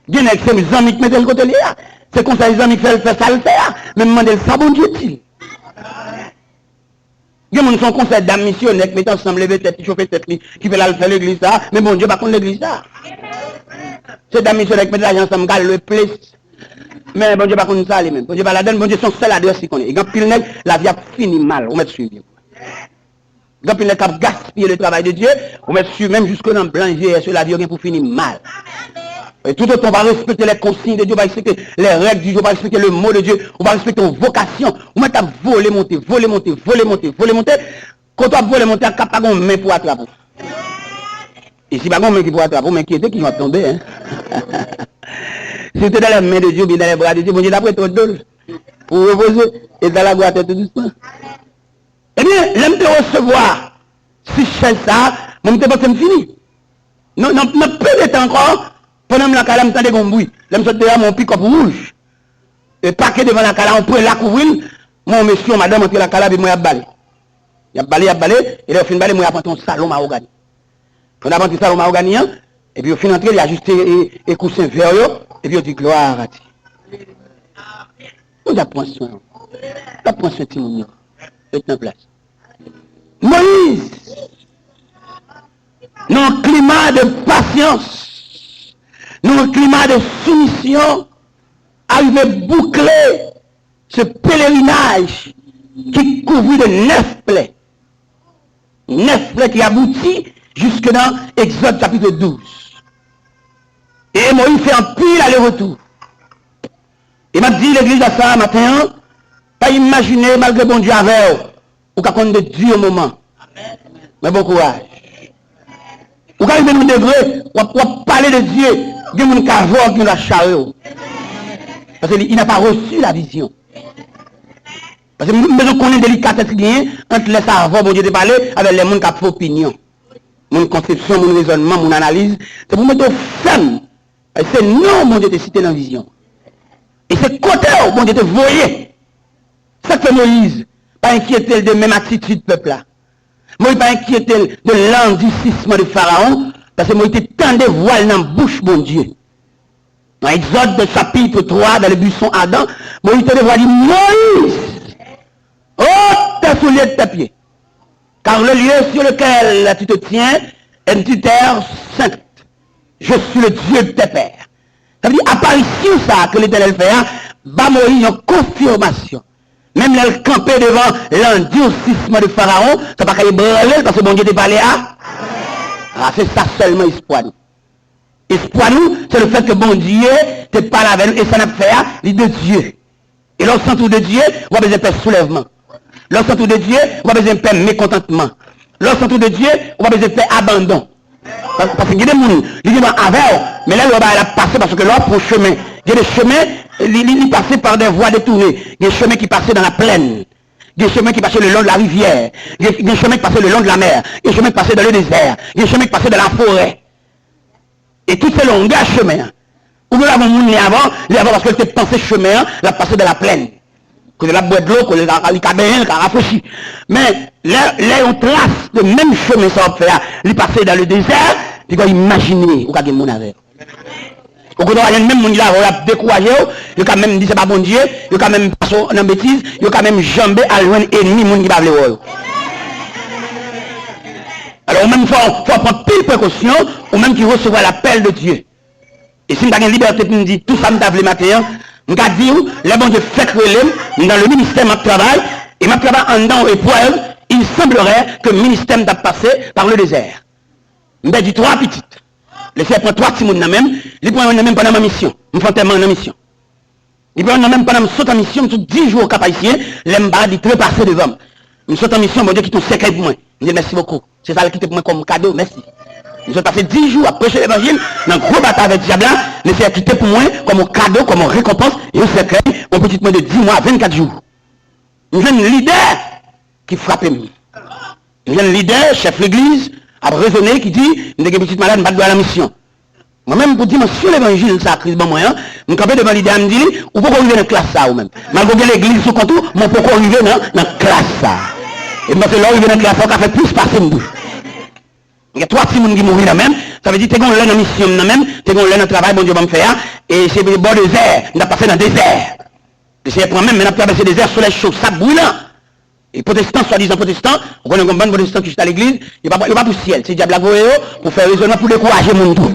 Gen nèg se zanmi k mete l kote l ye a. Se konsèy zanmi k fè l fè sa l fè a. Men m mande l sa Bondye di l. Gen moun se yon konsèy dam misyonè k mete ansanm, leve tèt li, chofe tèt li, ki fè l al fè legliz sa, men Bondye pa konn legliz sa. Se dam misyonè k mete lajan ansanm, k al lwe plis. Men Bondye pa konn sa li menm. Bondye pa ladann, Bondye se yon sèl adrès li konnen. E gen anpil nèg, lavi ap fini mal, ou mèt swiv yo. Gen anpil nèg k ap gaspiye le travail de Dieu, ou mèt swiv menm jiske nan blan je yè, lavi yo gen pou fini mal. Et tout autant w pa respekte les consignes de Dieu, w pa respekte les règles du jeu, w pa respekte le mot de Dieu, ou pa respekte yon vokasyon, ou mèt ap vole monte, vole monte, vole monte, vole monte. Kote w ap vole monte a, ka pa gen yon men pou atrap ou. E si pa gen yon men ki pou atrap ou, men enkyete ki jan w ap tonbe, en. Si w te dans les mains de Dieu, oubyen dans les bras de Dieu, Bondye t ap rete w do l pou w repoze, e ta lage w atè tou dousman. Ebyen, lè m te resevwa sis chèz sa a, mwen, m te panse m fini. Nan, nan, nan pe de tan ankò, pandan m lakay la, m tande gen yon bri. Lè m sot deyò, m wè yon pikòp wouj. E pake devan lakay la, yon prela kouvri l. M wè yon mesye, yon madanm antre lakay la, epi m wè y ap bale. Y ap bale, y ap bale, e lè yo fin bale, m wè y ap antre yon salon mawogani. Pandan y ap antre salon mawogani an, epi yo fin antre, li ajiste e, e kousen vè yo, epi yo di, "Gloire à Dieu." Bondye ap pran swen w. L ap pran swen timoun yo. Ret nan plas. Moyiz, nan yon klima de pasyans, nan yon klima de soumisyon, arive boukle ce pèlerinaj ki kouvri de nèf plè. Nèf plè ki abouti jiske nan Egzòd chapit douz. E Moyiz fè anpil aleretou. E m ap di legliz la sa a maten an, pa imajine malgre Bondye avè w, ou ka konn de di moman. Men bon kouraj. Ou ka rive nan degre, w ap, w ap pale de Dye, gen moun ka vè w, gen moun ka chare w. Paske li, il n'a pas reçu la vision. Paske m, m bezwen konnen delikatès ki genyen ant lè sa avan Bondye te pale avèk lè moun k ap fè opinyon. Moun konsepsyon, moun rezònman, moun analiz. Se pou mete w fèm. E se non Bondye te site nan vizyon. E se kote w Bondye te voye. Sa k fè Moyiz pa enkyete l de menm atitid pèp la. Moyiz pa enkyete l de landisisman de Farawon, paske Moyiz te tande vwa l nan bouch Bondye. Dans Exode chapitre trois, dans le buisson ardent, Moïse te devra dire, Moïse, ôte tes souliers de tes pieds, car le lieu sur lequel tu te tiens est une terre sainte. Je suis le Dieu de tes pères. Sa vle di, aparisyon sa a ke Letènèl fè a, ba Moyiz yon konfimasyon. Menm lè l kanpe devan landisisman de Farawon, sa pa ka ebranle l, paske Bondye te pale a. A, se sa sèlman espwa nou. Espwa nou, se le fèt ke Bondye te pale avè nou, e sa n ap fè a, li de Dye. E lè w santi w de Dye, ou pa bezwen pè soulèvman. Lè w santi w de Dye, ou pa bezwen pè mekontantman. Lè w santi w de Dye, ou pa bezwen pè abandon. Pa-, paske gen de moun, li gen dwa avè w, men lè l wè bagay la ap pase, paske lè w ap pran chemen, gen de chemen, li, li, li pase par des voies détournées. Gen chemen ki pase dans la plaine. Gen chemen ki pase le long de la rivière. Gen, gen chemen ki pase le long de la mer. Gen chemen ki pase dans le désert. Gen chemen ki pase dans la forêt. E tout se longè chemen an. Ou gen dwa wè yon moun li avan, li avan paske l te panse chemen an, l ap pase dans la plaine. Kote l ap bwè dlo, kote l ka, li ka benyen, li ka rafrechi. Men, lè, lè yon tras de menm chemen sa w ap fè a, li pase dans le désert, piga w imajine ou ka gen moun avè w. Ou kote w al jwenn menm moun ki t avè w yo ap dekouraje w, yo ka menm di se pa Bondye, yo ka menm pase w nan betiz, yo ka menm janbe al jwenn ènmi moun ki pa vle wè w yo. Alò, ou menm fò, fò w pran pil prekosyon, ou menm ki resevwa lapèl de Dye. E si m ta gen libète pou m di tout sa m ta vle maten an, m ka di w, lè Bondye fèk rele m, m nan le ministè m ap travay, e m ap travay anndan yon eprèv, il semblerait que ministè m t ap pase par le désert. M pèdi twa pitit. Lesenyè pran twa timoun nan men m, li pran youn nan men m pandan m an misyon. M fè antèman nan misyon. Li pran nan men m pandan m sot an misyon, m sot dis jou o Kap Ayisyen, lè m pa di trepase devan m. M sot an misyon, Bondye kite yon sèkèy pou mwen. M di l mèsi bokou. Se sa l kite pou mwen kòm kado, mèsi. M sot pase dis jou ap preche levanjil, nan gwo batay avèk dyab la, Lesenyè kite pou mwen kòm yon kado, kòm yon rekonpans, yon sèkèy, yon pitit mwen de dis mwa, vennkat jou. M jwenn lidè ki frape m. M jwenn lidè, chèf legliz, ap rezone, ki di, m te gen pitit malad, m pa t dwe al an misyon. Mwen menm, pou dimansyon levanjil sa Kris ban mwen an, m kanpe devan lidè a, m di li, ou poko rive nan klas sa a ou menm. Malgre w gen legliz sou kont ou, men w poko rive nan, nan klas sa a. E m panse lè w rive nan klas sa a, w ka fè plis pase m tou. Gen twa timoun ki mouri nan men m, sa vle di te gen yon lè nan misyon m nan men m, te gen yon lè nan travay Bondye ban m fè a, e se bò dezè, m t ap pase nan dezè. Lesenyè pran men m, men n ap travèse dezè, solèy cho, sab brilan. E pwotestan, swadizan pwotestan, ou konnen gen yon bann pwotestan ki chita legliz, yo pa, yo pa pou syèl, se dyab la voye yo pou fè rezònman, pou dekouraje moun tou.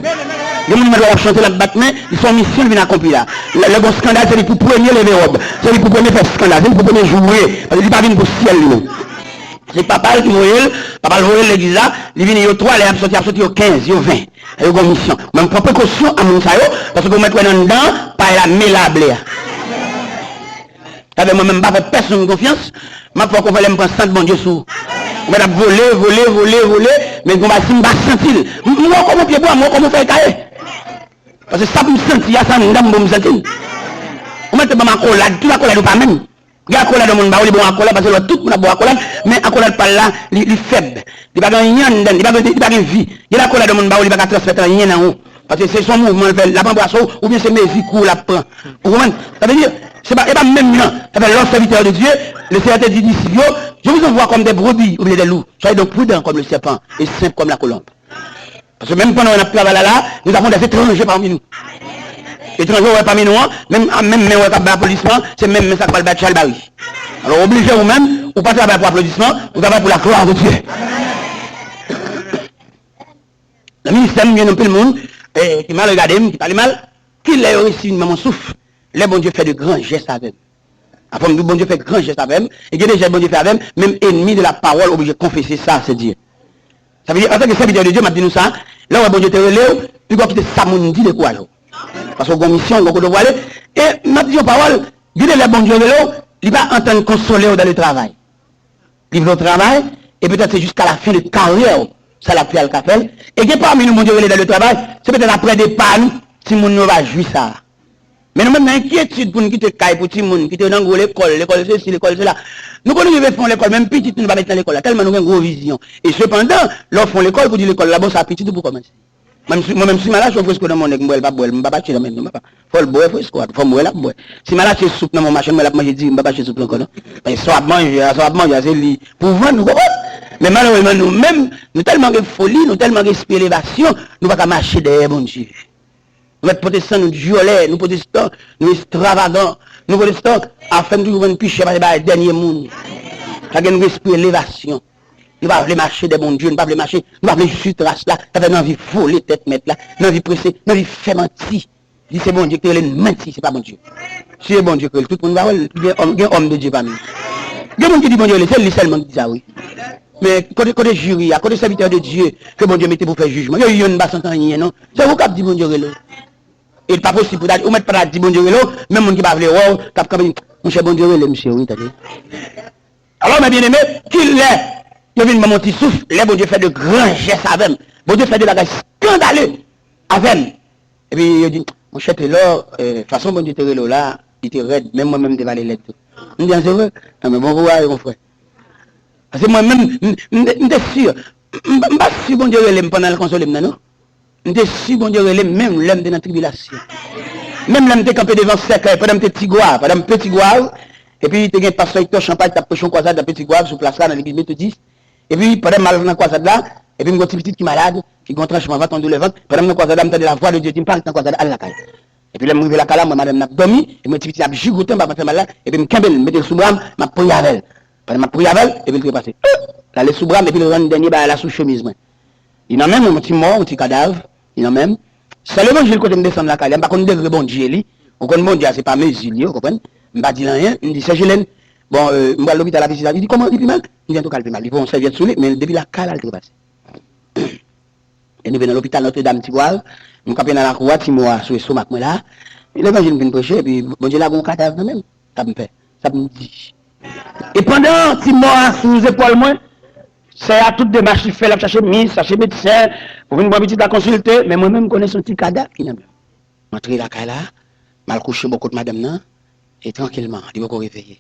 Gen moun mèt wè l ap chante, l ap bat men, li se yon misyon li vin akonpli la. Lè, lè gen yon eskandal, se li pou premye leve wòb, se li pou premye fè eskandal, se li pou premye joure, paske li pa vin pou syèl li menm. Se papa l ki voye l, papa l voye l legliz la, li vini yo twa, lè y ap soti, y ap soti yo kenz, yo ven. Yo gen yon misyon. Men m pran prekosyon a moun sa yo, paske ou mèt wè nan anndan, pay la melabre a. Sa fè mwen menm m pa fè pèsonn konfyans, m ap fè w konfyans lè m pran sant Bondye sou ou. Ou mèt ap vole, vole, vole, vole, men gon bagay si m pa santi l. M, m wè w kòm yon pyebwa, m wè w kòm yon fèy kaye. Paske sa pou m santi a, se anndan m pou m santi l. Ou mèt ban m akolad, tout akolad yo pa menm. Gen akolad yon moun ba ou, li ba w akolad, paske l wè tout moun ap ba w akolad, men akolad pa l la, li, li fèb. Li pa gen anyen anndan l, li pa gen, li pa gen vi. Gen akolad yon moun ba ou, li pa ka transmèt anyen nan ou. Paske se son mouvman l fè, l ap anbrase w, oubyen se mezi kou w l ap pran. Ou konprann? Sa vle di, se pa, e pa menm jan. Sa fè lè w sèvitè de Dye, le Seigneur te di disip yo, je vous envoie comme des brebis au milieu des loups. Soyez donc prudents comme le serpent et simples comme la colombe. Paske menm pandan n ap travay la, la, nous avons des étrangers parmi nous. Etranje w wè pami nou an, menm, menm men w wè k ap bay aplodisman, se menm men sa k pral bay chalbari. Alò, oblije ou menm, ou pa travay pou aplodisman, ou travay pou la gloire de Dieu. Nan ministè m, gen anpil moun, eh, ki mal regade m, ki pale mal. Kilè yo resi vin ban m yon souf? Lè Bondye fè de gran jès avè m. Apre m di w Bondye fè gran jès avè m, e gen de jès Bondye fè avè m, menm enmi de la pawòl oblije konfese sa, se Dye. Sa vle di, antanke sèvitè de Dye, m ap di nou sa, lè w wè Bondye te rele w, pifò kite sa moun di dekouraje w. Paske w gen yon misyon, w gen kote w prale. E m ap di yon pawòl, gen de lè Bondye rele w, li pa antann konsole w dans le travail. Li vle w travay, e petèt se jiska la fen de karyè w, sa l ap fè a l ka fè l. E gen pami nou, Bondye rele dans le travail, se petèt aprè depa nou, timoun yo va jwi sa. Men nou menm nan enkyetid pou n kite kay pou timoun, kite yo nan gwo lekòl, lekòl sesi, lekòl sela. Nou konn rive fè yon lekòl, menm pitit nou, nou pa met nan lekòl la, tèlman nou gen gwo vizyon. E sepandan, lè w fè yon lekòl, pou di lekòl la bon, sa pitit ou pou kòmanse. Mwen menm, si, mwen menm, si m al achte yon fresko nan men yon nèg, m bwè l, l ap bwè l, m p ap achte nan men l, non, papa. Fò l bwè fresko a tou, fò m wè l ap bwè. Si m al achte soup nan men yon machann, m wè l ap manje diri, m p ap achte soup la ankò, non. Paske sa w ap manje a, sa w ap manje a, se li pou vann, ou konprann? Men malerezman, nou menm, nou tèlman gen foli, nou tèlman gen espri elevasyon, nou pa ka mache dèyè Bondye. Nou mèt pwotestan, nou dyòlè, nou pwotestan, nou estravagan, nou pwotestan, afè n toujou vann pi chè pase bagay dènye moun. Sa gen nou espri elevasyon. Nou pa vle mache dèyè Bondye, nou pa vle mache, nou pa vle swiv tras la, sa fè n anvi vole tèt mèt la, n anvi prese, n anvi fè manti. Di se Bondye ki te rele n, manti, se pa Bondye. Si se Bondye ki rele, tout moun va wè l, gen òm, gen òm de Dye pami nou. Gen moun ki di Bondye rele, se li sèlman ki di sa, wi. Men kote, kote jiri a, kote sèvitè de Dye ke Bondye mete pou fè jijman? Yo youn pa santi anyen, non. Se ou k ap di Bondye rele w. E li pa posib pou ta, ou mèt pa ta di Bondye rele w, menm moun ki pa vle wè w, k ap kanpe di, monchè, Bondye rele misye, wi, tande. Alò, mes bien-aimés, kilè yo vin ban m yon ti souf, lè Bondye fè de gran jès avè m. Bondye fè de bagay eskandale avè m. Epi yo di, monchè Telò, eh, fason Bondye te rele w la, li te rèd, menm mwen menm m te pale lèd tou. M di, an se vre? An, men bon kouraj, mon frè. Paske mwen menm, m, m, m te si, m, m pa si Bondye rele m pandan l konsole m nan, non. M te si Bondye rele m menm lè m te nan tribilasyon. Menm lè m te kanpe devan sèkèy, pandan m te Tigwav, pandan m Petit Goâve, epi te gen pastè Hector Champagne k t ap preche yon kwazad nan Petit Goâve, sou plas la, nan legliz metodis. Epi pandan m al nan kwazad la, epi m gen yon ti pitit ki malad, ki gen yon tranchman vant, yon doulè vant. Pandan m nan kwazad la, m tande lavwa de Dye di m pa ret nan kwazad la, al lakay. Epi lè m rive lakay la, m wè madanm nan ap dòmi, epi m wè ti pitit la ap jigote anba vant fè mal la, epi m kenbe l, m mete l sou bra m, m ap priye avè l. Pandan m ap priye avè l, epi l trepase. L ale sou bra m, epi l rann dènye bagay la sou chemiz mwen. Li nan men m, yon ti mò, yon ti kadav, li nan men m. Sèl levanjil kote m desann lakay li a, m pa konn degre Bondye li. Ou konn Bondye a, se pa mezi l ye, ou konprann? M pa di l anyen, m di, Sè Jilèn, bon, euh, m pral lopital la, pitit la. Li di, kòman, li pi mal? M di, antouka, li pi mal. Li pran yon sèvyèt sou li, men depi lakay la, l trepase. E nou vin nan lopital Notre Dame Tigwav, nou kanpe nan lakou a, ti mò a sou estomak mwen la. Levanjil m vin preche, epi Bondye lage yon kadav nan men m. Sa m fè, sa m di. E pandan ti mò a sou zepòl mwen, sè a tout demach li fè, l ap chache mis, chache medsen, pou vin pran pitit la konsilte, men mwen menm m konnen se yon ti kadav ki nan men m. M antre lakay la, m al kouche bò kot madanm nan, e trankilman, li poko reveye.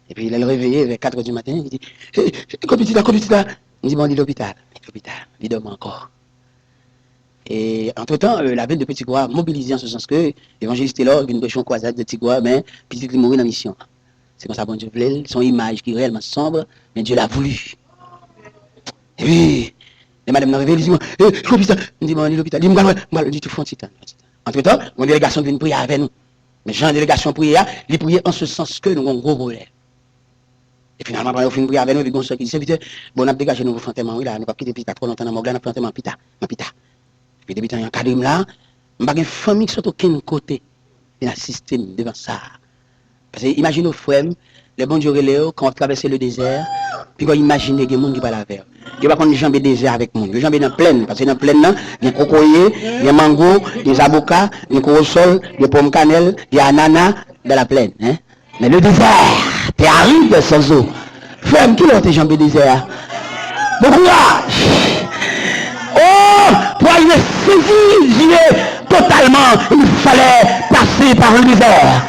Epi lè l reveye, vè kat è di maten, li di, "E, e, kote pitit la, kote pitit la?" M di, "Bon, li lopital, li lopital, li dòmi ankò." E, antretan, euh, lavil de Petit Goâve mobilize an se sans ke Evanjelis Telor vin preche yon kwazad de Ti Goâve, men pitit li mouri nan misyon an. Se konsa Bondye vle l, se yon imaj ki reyèlman sonb, men Dye l a voulu. Epi, lè madanm nan reveye, li di mwen, "E, kote pitit la?" M di, "Bon, li lopital." Li di, "M pral wè, m pral wè." Li di, "Tou fè yon ti tan, fè yon ti tan." Antretan, yon delegasyon vin priye avè nou. Men jan delegasyon priye a, li priye an se sans ke nou gen yon gwo pwoblèm. E finalman, pandan yo fin priye avè nou, epi gon sè ki di, "Sèvitè, bon, n ap degaje nou pou fè antèman wi la, nou p ap kite pitit la twò lontan nan mòg la, n ap fè antèman pita, nan pita." Epi depi tan yo ankadre m la, m pa gen fanmi ki sot okenn kote vin asiste m devan sa. Paske imajine w, frè m, lè Bondye rele w, kan w ap travèse le dezè, piga w imajine gen moun ki pral avè w. Yo pa konn janbe dezè avèk moun. Yo janbe nan plèn, paske nan plèn nan, gen kokoye, gen mango, gen zaboka, gen kowosòl, gen pòm kanèl, gen anana, dans la plaine, hein. Mais le désert, terre aride, sans eau. Frè m, kilè w te janbe dezè a? Bon kouraj! Oh, pour arriver à saisir Dieu totalement, il fallait passer par le désert.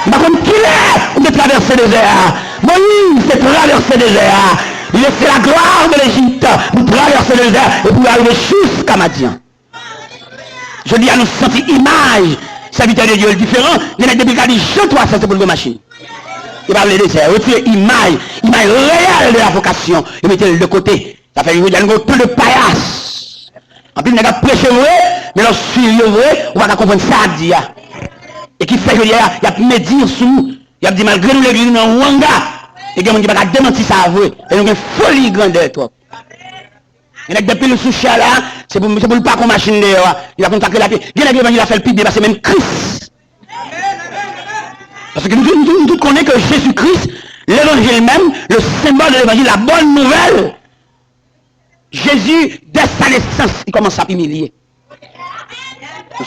M pa konn kilè ou te travèse dezè a. Moyiz te travèse dezè a. Li lese la gloire de l'Égypte pou travèse dezè e pou rive jiska Madyan. Jodi a, nou santi imaj sèvitè de Dye yo diferan. Gen nèg depi l ka li Jan twa sèz, se pou l gen machin. Yo pa vle dezè. Retire imaj, imaj reyèl de la vokasyon. Yo mete l de kote. Sa fè jodi a nou gen otan de payas. Anpil nèg ap preche vre, men lè w swiv yo vre, ou pa ka konprann sa y ap di a. E ki fè jodi a, y ap medi sou nou. Y ap di malgre nou legliz nou nan yon anga, e gen moun ki pa ka demanti sa vre. E nou gen foli grandè twòp. Gen nèg depi l sou chè la, se pou, se pou l pake yon machin deyò a. Li pa konn sa k rele a pye. Gen nèg levanjil la fè l pi byen pase menm Kris. Paske nou, nou, nou tout konnen ke Jezi Kris, levanjil menm, le symbole de l'évangile, la bonne nouvelle, Jezi, dès sa nesans, li kòmanse ap imilye.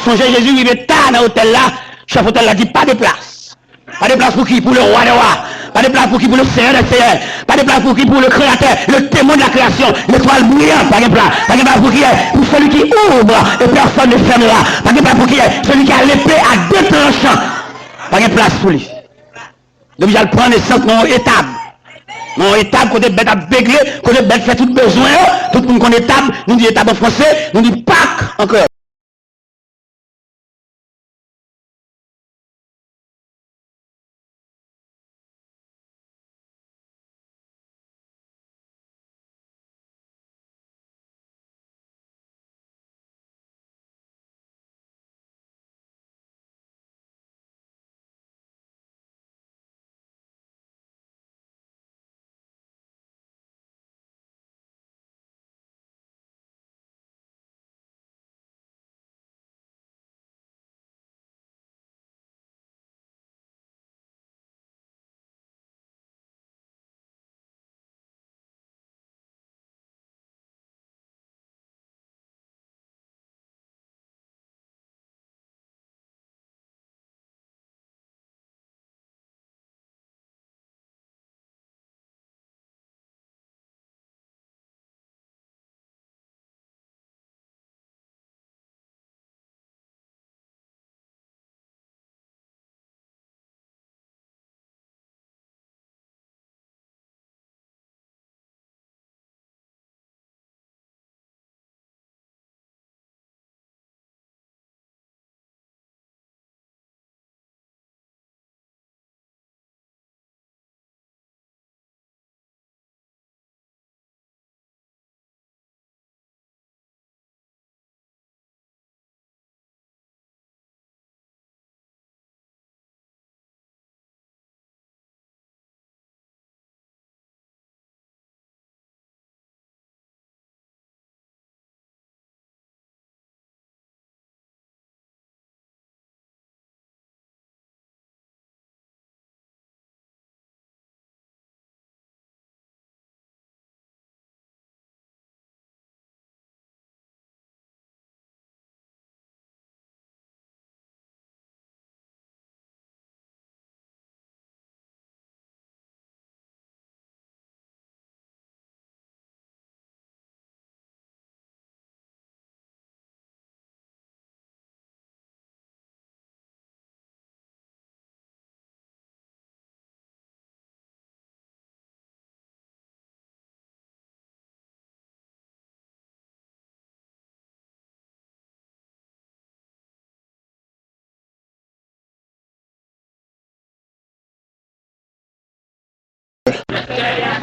Sonje Jezi rive ta nan otèl la, chèf otèl la di, "Pas de place." Pas de place pour qui? Pour le roi des rois. Pas de place pour qui? Pour le Seigneur des seigneurs. Pas de place pour qui? Pour le Créateur, le témoin de la création, l'étoile brillante. Pa gen plas. Pa gen plas pou kiyès? Pour celui qui ouvre et personne ne fermera. Pa gen plas pou kiyès? Celui qui a l'épée à deux tranchants. Pa gen plas pou li. Depi l al pran nesans nan yon etab. Nan yon etab kote bèt ap begle, kote bèt fè tout bezwen yo, tout moun konn etab, nou di etab an franse, nou di Pak an kreyòl.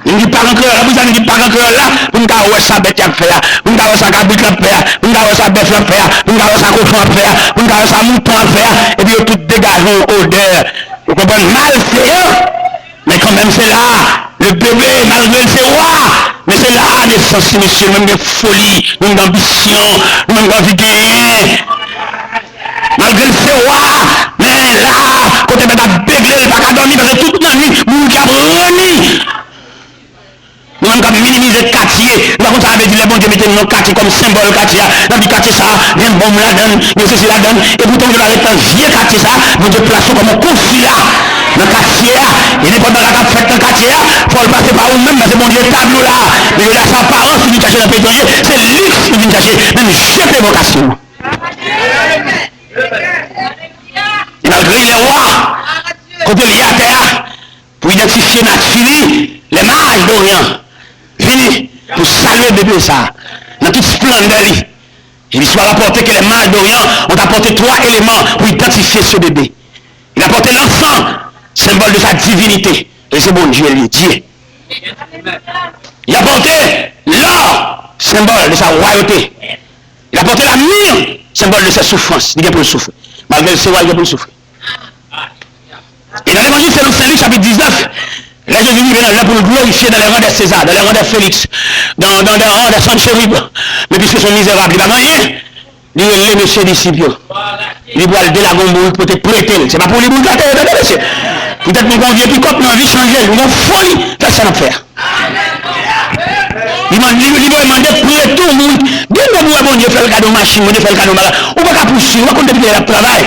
Vin di pak an kreyòl la, poukisa vin di pak an kreyòl la? Pou n ka wè sa bèt y ap fè a, pou n ka wè sa kabrit la ap fè a, pou n ka wè sa bèf la ap fè a, pou n ka wè sa kochon ap fè a, pou n ka wè sa mouton ap fè a, epi yo tout degaje yon odè, ou konprann, malveyan. Men kanmenm, se la, le bebe, malgre l se wa, men se la nesans li, mesye, nou menm gen foli, nou gen anbisyon, nou menm gen anvi genyen. Malgre l se wa, men la, kote bèt ap begle, li pa ka dòmi, paske tout lannwit, moun ki ap ranni. Nou menm k ap minimize katye, nou pa konn sa sa vle di lè Bondye mete non katye kòm senbòl katye a. N ap di katye sa a, gen bonm ladan l, gen sesi ladan l. E poutan Bondye pa ret nan vye katye sa a, Bondye plase w kòm yon konsila nan katye a. E nenpòt bagay k ap fèt nan katye a, fò l pase pa ou menm, paske Bondye etabli w la. Men jodi a, se aparans ou vin chache nan peyi etranje, se liks ou vin chache, men jete vokasyon an. E malgre li lè wa, kote l ye atè a, pou idantifye nati li, les mages d'Orient vini pou salye bebe sa a nan tout splandè li. E listwa rapòte ke les mages d'Orient ont apporté trois éléments pour identifier ce bébé. Il a apporté l'encens, symbole de sa divinité. E se Bondye li ye, Dye. Il a apporté l'or, symbole de sa royauté. Il a apporté la myrrhe, symbole de ses souffrances. Li gen pou l soufri. Malgre l se wa, li gen pou l soufri. Et dans l'évangile selon Saint Luc, chapitre dix-neuf, là Jésus dit, il est là pour nous glorifier dans les rangs des Césars, dans les rangs des Félix, dans, dans les rangs des Sanchérib. Men piske se yon mizerab, li pa gen anyen, li rele mesye disip yo. Li pral delage yon bourik pou te prete l. Se pa pou li bourik la te ye, tande mesye. Poutèt nou gen yon vye pikòp, nou anvi chanje l, nou gen yon foli, fè sa n ap fè a. Li mande, li, li voye mande prete yon moun. Gen moun ou wè Bondye fè l kado machin, Bondye fè l kado bagay. Ou pa ka pouswiv, ou pa konn depi kilè l ap travay.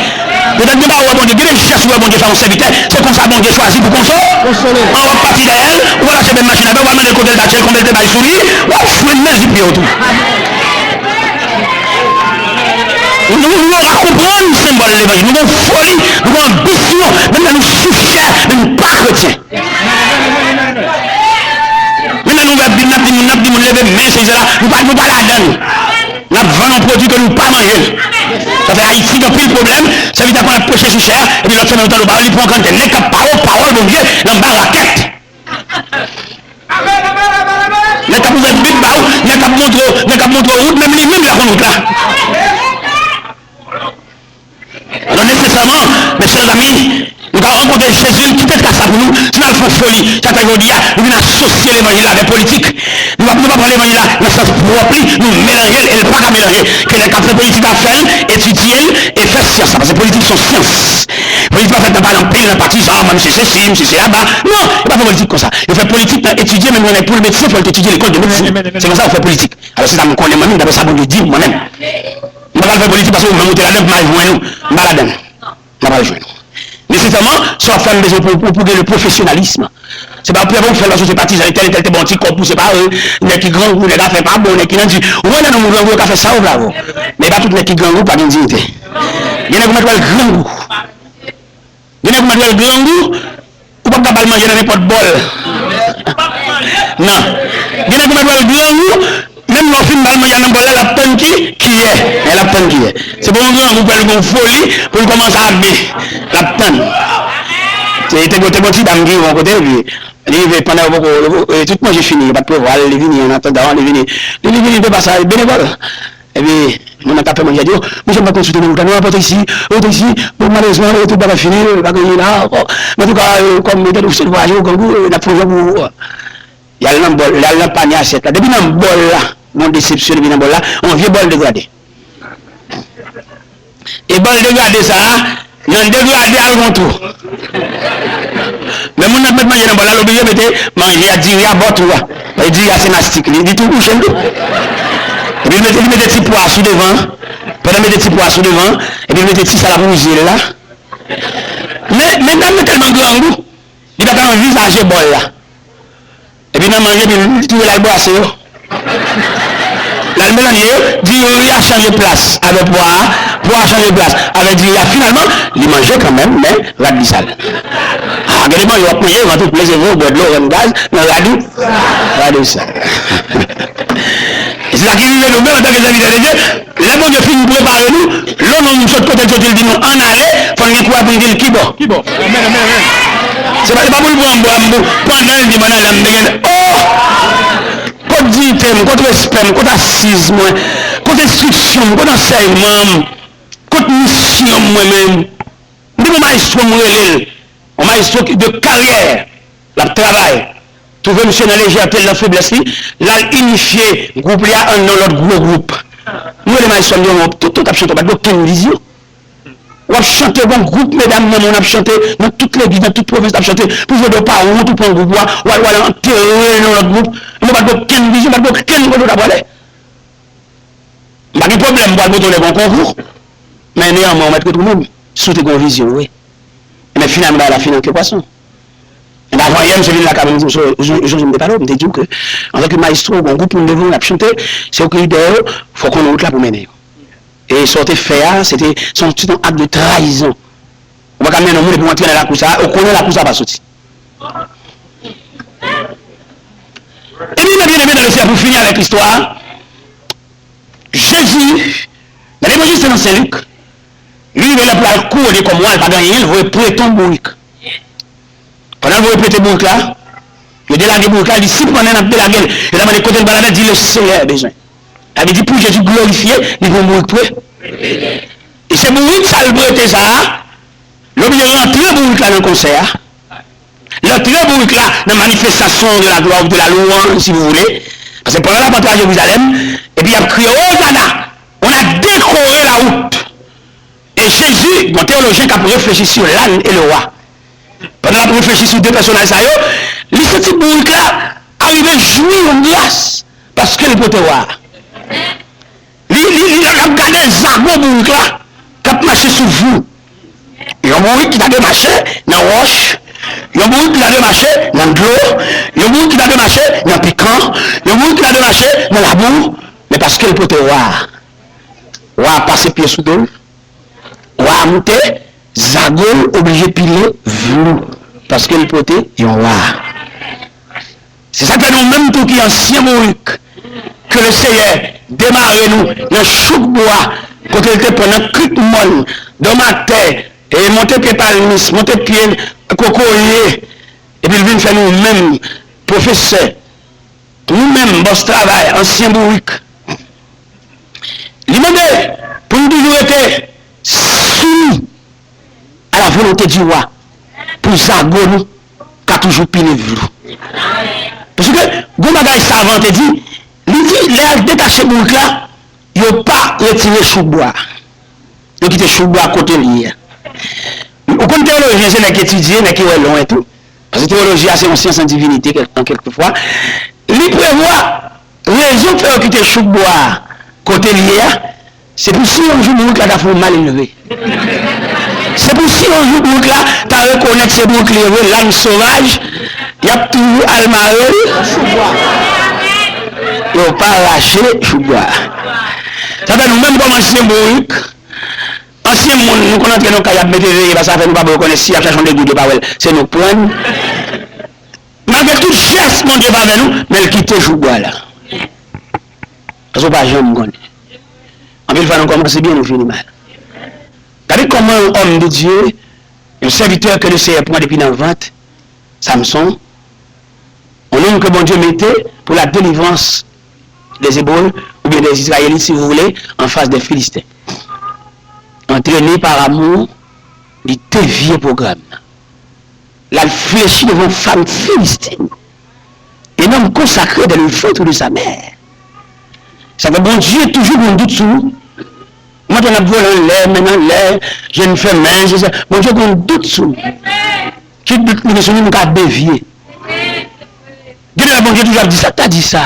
Petèt gen bagay ou wè Bondye, gen de jès ou wè Bondye fè yon sèvitè, se konsa Bondye chwazi pou konsole. An w ap pati dèyè l, ou pa lache menm machin la, ou pa mande kote l t achte l, konbyen l te bay sou li, w ap jwenn nan jip li yo tou. Nou, nou, nou pa konprann senbòl levanjil. Nou gen foli, nou gen anbisyon, menm lè nou souf chè, men nou pa kretyen. Men lè nou ouvè Bib, n ap di moun, n ap di moun leve men, se la, nou pa, nou pa ladan l. N ap vann yon pwodui ke nou pa manje l. Sa fè Ayiti gen anpil pwoblèm, sèvitè konn ap preche sou chè, epi lòt semèn ou tande pawòl, li pran kantè. Nèg k ap pawòl, pawòl Bondye, nan ba rakèt. Nèg k ap ouvè Bib ba ou, nèg k ap montre w, nèg k ap montre w wout, menm li menm li pa konn wout la. Alò, nesesèman, mechèzami, nou ka rankontre Jezi, li kite tras la pou nou, si n al fè foli, sa fè jodi a, nou vin asosye levanjil la avèk politik. Nou pa, nou pa pran levanjil la nan sans pwòp li, nou melanje l, e l pa ka melanje. Ke nèg k ap fè politik la fè l, etidye l, e fè syans la, paske politik se yon syans. Politik pa fèt nan pale anpil, nan patizan, mwen, misye sesi, misye se aba. Non, yo pa fè politik konsa. Yo fè politik nan etidye, menm yon nèg pou l medsen, fò l te etidye lekòl de medsin. Se konsa yo fè politik. Alò, se sa m konnen mwen menm, daprè sa Bondye di m mwen menm. M pa pral fè politik paske ou menm ou te ladan, m pa jwenn ou. M pa ladan. M pa pral jwenn ou. Nesesèman, sa w ap fè, m bezwen pou, pou, pou gen le profesyonalis. Se pa pou, pou fè l paske w se patizan entèl, entèl te ba w ti kòb pou se pa, euh, nèg ki grangou, nèg afè pa bon, nèg ki nan di. Ou wè nan moun grangou, yo ka fè sa yo vle avè w. Men e pa tout nèg ki grangou pa gen diyite. Gen nèg ou mèt wè l grangou. Gen nèg ou mèt wè l grangou, ou p ap ka ba l manje nan nenpòt bòl. Non. Gen nèg ou mèt wè l grangou, menm lè w fin ba l manje nan bòl la, l ap tann ki? Kiyè. L ap tann kiyè. Se pa yon grangou pou l gen foli, pou l kòmanse ap be. L ap tann. Se te, te gon ti dam ki rive yon kote, epi li rive pandan yo poko, yo, e, tout manje fini, yo pa t prevwa l, li vini, an atandan, li vini. Li, li vini de pasaj, benevòl. Epi, moun nan k ap fè manje a di, "O, mesye, m pa konn sou te nan wout la, non, pote isi, pote isi. Bon, malerezman, e, tout bagay fini, e, pa gen anyen la ankò. Men antouka, e, kòm, e, gade w se vwayaje, w grangou, e, n ap fè yon jan pou ou." Y al nan bòl, y al nan panye asyèt la. Depi nan bòl la, gon desepsyon, depi nan bòl la, yon vye bòl degrade. E bòl degrade sa a, nan degrade a l gon twou. Men moun nan k mèt manje nan bòl la, l oblije mete manje a, diri a bò twou a. Paske diri a se mastik li, li tou bouche l tou. Epi li mete, li mete ti pwa sou devan, pandan l mete ti pwa sou devan, epi li mete ti sa la pou zye l la. Men, men dam nan tèlman grangou, li pa ka anvizaje bòl la. Epi nan manje, epi li tounen l al brase yo. L al melanje yo, diri a chanje plas avè pwa a, pwa a chanje plas avè diri a. Finalman, li manje kanmenm, men rad li sal. A, gade manje w ap manje, vant ou plen, se vre, w bwè dlo, renn gaz, men rad ou, rad ou sal. E se sa ki rive nou menm antanke sèvitè de Dye. Lè Bondye fin prepare nou, lè yon nonm sot kote l soti, l di nou, "Ann ale," fò n gen kouraj pou n di l, "Kibò?" Kibò? Amèn, amèn, amèn. Se pa, se pa pou l pran bwa, m pou, pandan l di m ann ale, m te gen, o, Kot diyite m, kot respè m, kot asiz mwen, kot enstriksyon m, kot ansèyman m, kot misyon m mwen menm? M te gen yon mayestwo, m rele l. Yon mayestwo ki de karyè. L ap travay. Twouve misye nan lejète l, nan feblès li, l al inifye gwoup li a anndan yon lòt gwo gwoup. M rele mayestwo, m di, "Yo, tout, tout ap chante, w pa t gen okenn vizyon. W ap chante, gon gwoup medam nan men w, n ap chante nan tout legliz, nan tout pwovens, n ap chante, pou jodi a w pa wont, ou pran gwoup ou a, w al, w al antere l nan lòt gwoup, men w pa t gen okenn vizyon, w pa t gen okenn kote w t ap prale." M pa gen pwoblèm pou al pote w nan yon konkou. Men neyanmwen, ou mèt kote w menm, si w te gen yon vizyon vre. Men finalman, bagay la fin an ke pwason. Men avan yè, misye vin lakay mwen, m di, "Ou sonje m te pale w, m te di w ke, antanke mayestwo, ou gen yon gwoup moun devan w, y ap chante, se ou ki lidè yo, fò w konnen wout la pou mennen yo. E sa w te fè a, se te, se yon, se te yon ak de trayizon. Ou pa ka mennen yon moun epi w antre nan lakou sa a, ou konnen lakou sa a pa soti." Ebyen, byeneme nan Leseyè, pou fini avèk istwa a, Jezi, nan Levanjil selon Sen Lik, li rive lè pou l al koure kòm wa, l pa gen anyen, l voye prete yon bourik. Pandan l voye prete bourik la, yo delage bourik la, li sipann l ap delage l. Yo ta mande kote l pral avè l, di le Seyè bezwen. Sa vle di pou Jezi glorifye, li voye bourik pre. E se bourik sa l prete sa a, l oblije rantre bourik la nan konsè a. L antre bourik la nan manifestation de la gloire ou de la louange, si vous voulez. Paske pandan l ap antre a Jerizalèm, epi y ap kriye, Hosanna, on a décoré la route. E Jezi, gon teyolojyen k ap reflechi sur l'âne et le roi. Pandan l ap reflechi sou de pèsonaj sa yo, li santi bourik la arive jwi yon gras paske l pote wa a. Li, li, li, l ap gade zago bourik la k ap mache sou vou. Yon bourik ki ta dwe mache nan wòch, yon bourik ki ta dwe mache nan dlo, yon bourik ki ta dwe mache nan pikan, yon bourik ki ta dwe mache nan labou, men paske l pote wa a, wa a pase pye sou do l, wa a moute, zago l oblije pile vlou, paske l pote yon wa. Se sa k fè nou menm tou ki ansyen bourik, ke le Seyè demare nou nan chouk bwa, kote l te pran nan krik mòn, dòmatè, e monte pye palmis, monte pye kokoye, epi l vin fè nou menm pwofesè, nou menm bòs travay, ansyen bourik. Li mande pou nou toujou rete soumi à la volonté du roi, pou zago nou ka toujou pile vlou. Paske, gon bagay savan te di, li di, lè y al detache bourik la, yo pa retire chouk bwa. Yo kite chouk bwa kote l ye a. Ou konn teyolojyen, se nèg ki etidye, nèg ki wè lwen tou. Paske teyoloji a se yon syans an divinite, kèl-, an kèlkefwa. Li prevwa rezon k fè yo kite chouk bwa a kote l ye a, se pou si yon jou bourik la ta fè w mal elve. Se pou si yon jou bourik la ta rekonèt se bourik li ye vre, làn sovaj, y ap toujou al mare l. Yo pa rache chouk bwa a. Sa fè nou menm kòm ansyen bourik, ansyen moun, nou konn antre nan kay, y ap mete veye, paske sa fè nou pa bon rekonèt, si y ap chache yon degoude, pa wè l, se nou k pran l. Malgre tout jès Bondye fè avè nou, men l kite jou bwa la. Paske w pa janm konnen. Anpil fwa nou kòmanse byen, nou fini mal. Gade kòman yon homme de Dieu, yon sèvitè ke le Seyè pran depi nan vant, Samson, yon nonm ke Bondye mete pou la délivrance des Hébreux, oubyen des Israélites, si vous voulez, an fas dè Filisten. Antrene pa amou, li devye pwogram nan. L al flechi devan fanm filistèn. Un homme consacré dans le ventre de sa mère. Sa fè Bondye toujou gen yon dout sou nou. Ou mande n ap vole anlè, men anlè, je n fèmen, je sa. Bondye gen yon dout sou nou. Ki dout li gen sou nou, nou ka devye. Gen lè Bondye toujou ap di sa, ta di sa.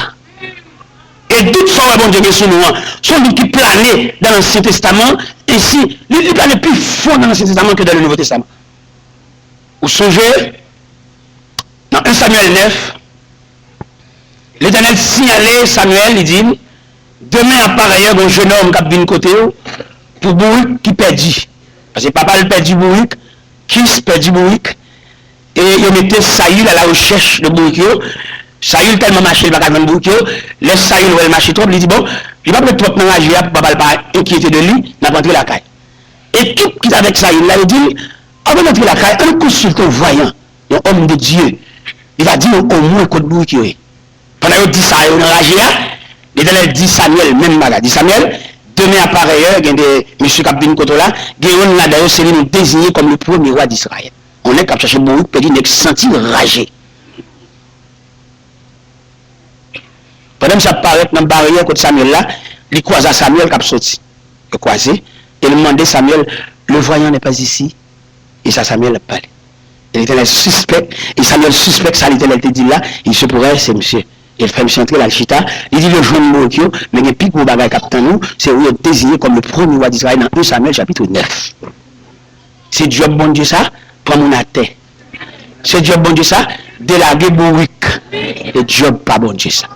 E dout sa w wè Bondye gen sou nou an, se yon dout ki plane dans l'Ancien Testament, ensi, li, li plane pi fon dans l'Ancien Testament que dans le Nouveau Testament. Ou sonje, nan en Samyèl nèf, Letènèl siyale Samyèl, li di l, demen a parèyè, gon jennonm k ap vin kote w pou bourik ki pèdi. Paske papa l pèdi bourik, Kis pèdi bourik, e yo mete Sayil a la rechèch de bourik yo. Sayil tèlman mache, li pa ka jwenn bourik yo. Lè Sayil wè l mache twòp, li di, bon, li p ap ret twòp nan raje a pou papa l pa enkyete de li, n ap antre lakay. Ekip ki t avèk Sayil la, yo di l, anvan n antre lakay, ann konsilte yon vwayan, yon homme de Dieu. Li va di nou omwen kot bourik yo ye. Pandan yo di sa, yo nan raje a, Letènèl di Samyèl menm bagay. Di Samyèl, demen a parèyè, gen de mesye k ap vin kote w la, gen youn ladan yo, se li nou deziye kòm le premye wa d'Izrayèl. On nèg k ap chache bourik pèdi, nèg santi raje. Pandan misye ap parèt nan baryè kot Samyèl la, li kwaze a Samyèl k ap soti. Yo kwaze, e l mande Samyèl, le voyant n'est pas ici? E sa Samyèl ap pale. E Letènèl sispèk, e Samyèl sispèk sa Letènèl te di l la, il se pourrait se misye. E l fè misye antre, l al chita, li di l yo jwenn bourik yo, men gen pi gwo bagay k ap tann nou, se ou yo deziye kòm le premye wa d'Izrayèl nan en Samyèl chapit nèf. Se djòb Bondye sa, pran moun atè. Se djòb Bondye sa, delage bourik. Se djòb pa Bondye sa.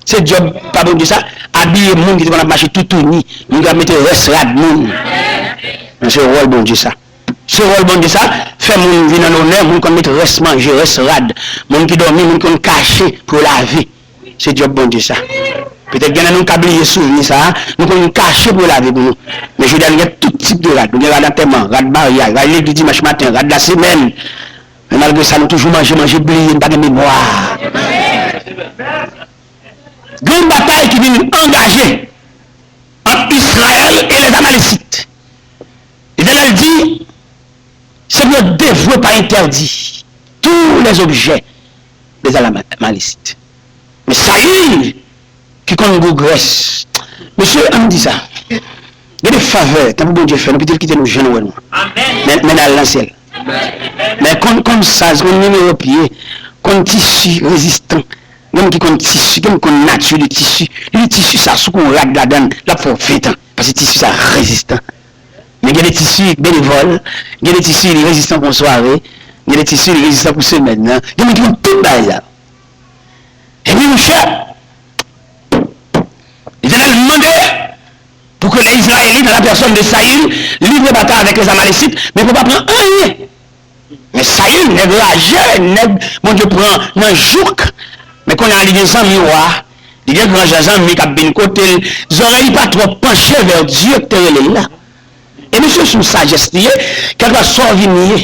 Se djòb pa Bondye sa, abiye moun ki te konn ap mache toutouni, moun ki ap mete rès rad moun. Men se wòl Bondye sa. Se wòl Bondye sa, fè moun vin an onè, moun konn met rès manje, rès rad, moun ki dòmi, moun konn kache pou yo lave. Se djòb Bondye sa. Petèt gen nan nou ka bliye souvni sa a, nou konn kache pou yo lave pou nou. Men jodi a nou gen tout tip de rad. Nou gen rad antèman, rad maryaj, rad legliz dimanch maten, rad lasemèn. Men malgre sa, nou toujou manje, manje, bliye, nou pa gen memwa. Gen yon batay ki vin angaje ant Izrayèl e lèzamalésit. Letènèl di, Seigneur dévoue par interdit tous les objets des Amalécites. Men Sayil ki konn gou grès. Mesye, ann di sa. Gen de favè, tanpri Bondye fè nou, piti l kite nou jan nou wè nou. Men, men n al nan syèl. Men konn, konn saz, konn nimewo pye, konn tisi rezistan. Gen moun ki konn tisi, gen moun ki konn nati de tisi. Li tisi sa, si w konn rad ladan l, l ap fè w ven tan. Paske tisi sa rezistan. Men gen de tisi benevòl, gen de tisi li rezistan pou yon sware, gen de tisi li rezistan pou semèn nan. Gen moun ki konn tout bagay la. Epi, monchè, Letènèl mande pou ke les Israélites, à la personne de Saül, livre bataille avec les Amalécites, men pou pa pran anyen. Men Sayil, nèg raje, nèg Bondye pran nan jouk. Men kounye a li gen zanmi wa, li gen gran jan zanmi k ap vin kote l. Zòrèy li pa twò panche vè Dye k te rele l la. E misye sou sajès li ye, kèlkeswa w vin ye,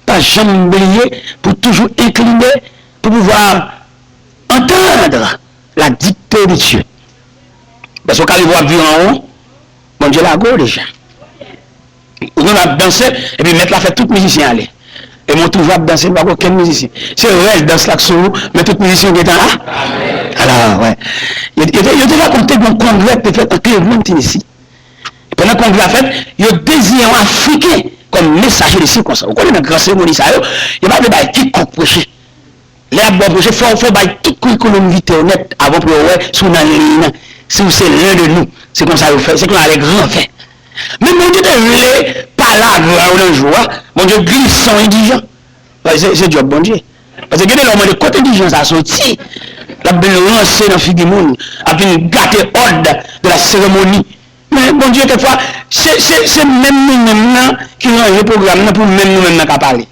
pa janm bliye pou toujou enkline pou pouvwa entendre la dictée de Dieu. Paske w ka rive w ap vire anwo, Bondye lage w deja. Ou menm ap danse, epi mèt la fè tout mizisyen ale. E mwen toujou ap danse, m pa gen okenn mizisyen. Se rèl dans la k sou ou, men tout mizisyen yo gentan la. Ala, wè. Yo, yo te, yo te rakonte gen yon kongrè k te fèt an Cleveland, Tennessee. E pandan kongrè a fèt, yo deziye yon Afriken kòm mesaje de sikonstans. Ou konnen nan gran seremoni sa yo, yo pa vle bay kikòk preche. Lè y ap ba w preche, fò, fò w bay tout curriculum vitae w nèt avan pou yo wè si w nan liy nan, si w se l'un de nous. Se konsa yo fè, se konsa lè gran fè. Men Bondye te vle pale a gran yo nan jou a, Bondye glise yon endijan. Paske se, se djòb Bondye. Paske gen de lè w mande kote endijan sa soti, l ap vin ranse nan figi moun, ap vin gate òd de la seremoni. Men Bondye, kèkfwa, se, se, se menm nou menm nan ki ranje pwogram nan pou menm nou menm nan ka pale.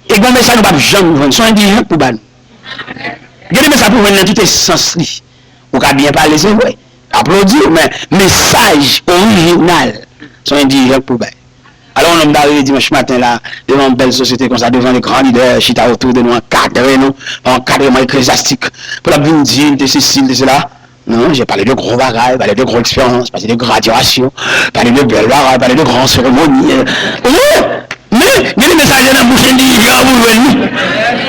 E gon mesaj nou p ap janm jwenn. Se yon endijan k pou ba nou. Gen de mesaj pou jwenn nan tout esans li. Ou ka byen pale, se vre. Aplodi w, men mesaj orijinal, se yon endijan k pou bay. Alò, yon nonm ta rive dimanch maten la, devan yon bèl sosyete konsa, devan de gran lidè, chita otou de nou, ankadre nou, pa yon ankadreman eklezyastik, pou l ap vin di, l te sesi, l te sela. Non, j'ai parlé de gros bagay, parlé de gros expérience, parlé de graduation, parlé de bèl bagay, parlé de gran seremoni. Wi, men, gen de mesaj nan bouch endijan pou jwenn li.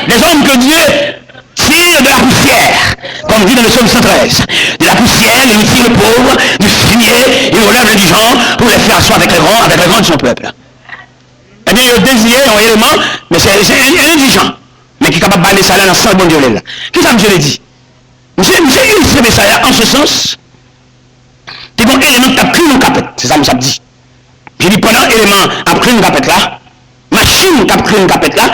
Des hommes que Dieu tire de la poussière, comme dit dans le psaume cent treize. De la poussière, il tire le pauvre, du fumier, il relève l'indigent pour les faire asseoir avec les grands, avec les grands de son peuple. Ebyen, yo deziye yon eleman, men se, se en, en endijan, men ki kapab bay mesaj la nan sans Bondye vle l la. Kisa misye te di? Misye, misye ilistre mesaj la an se sans. Te gen yon eleman k t ap kri nan kapèt, se sa misye ap di. Misye di pandan eleman ap kri nan kapèt la, machin k ap kri nan kapèt la,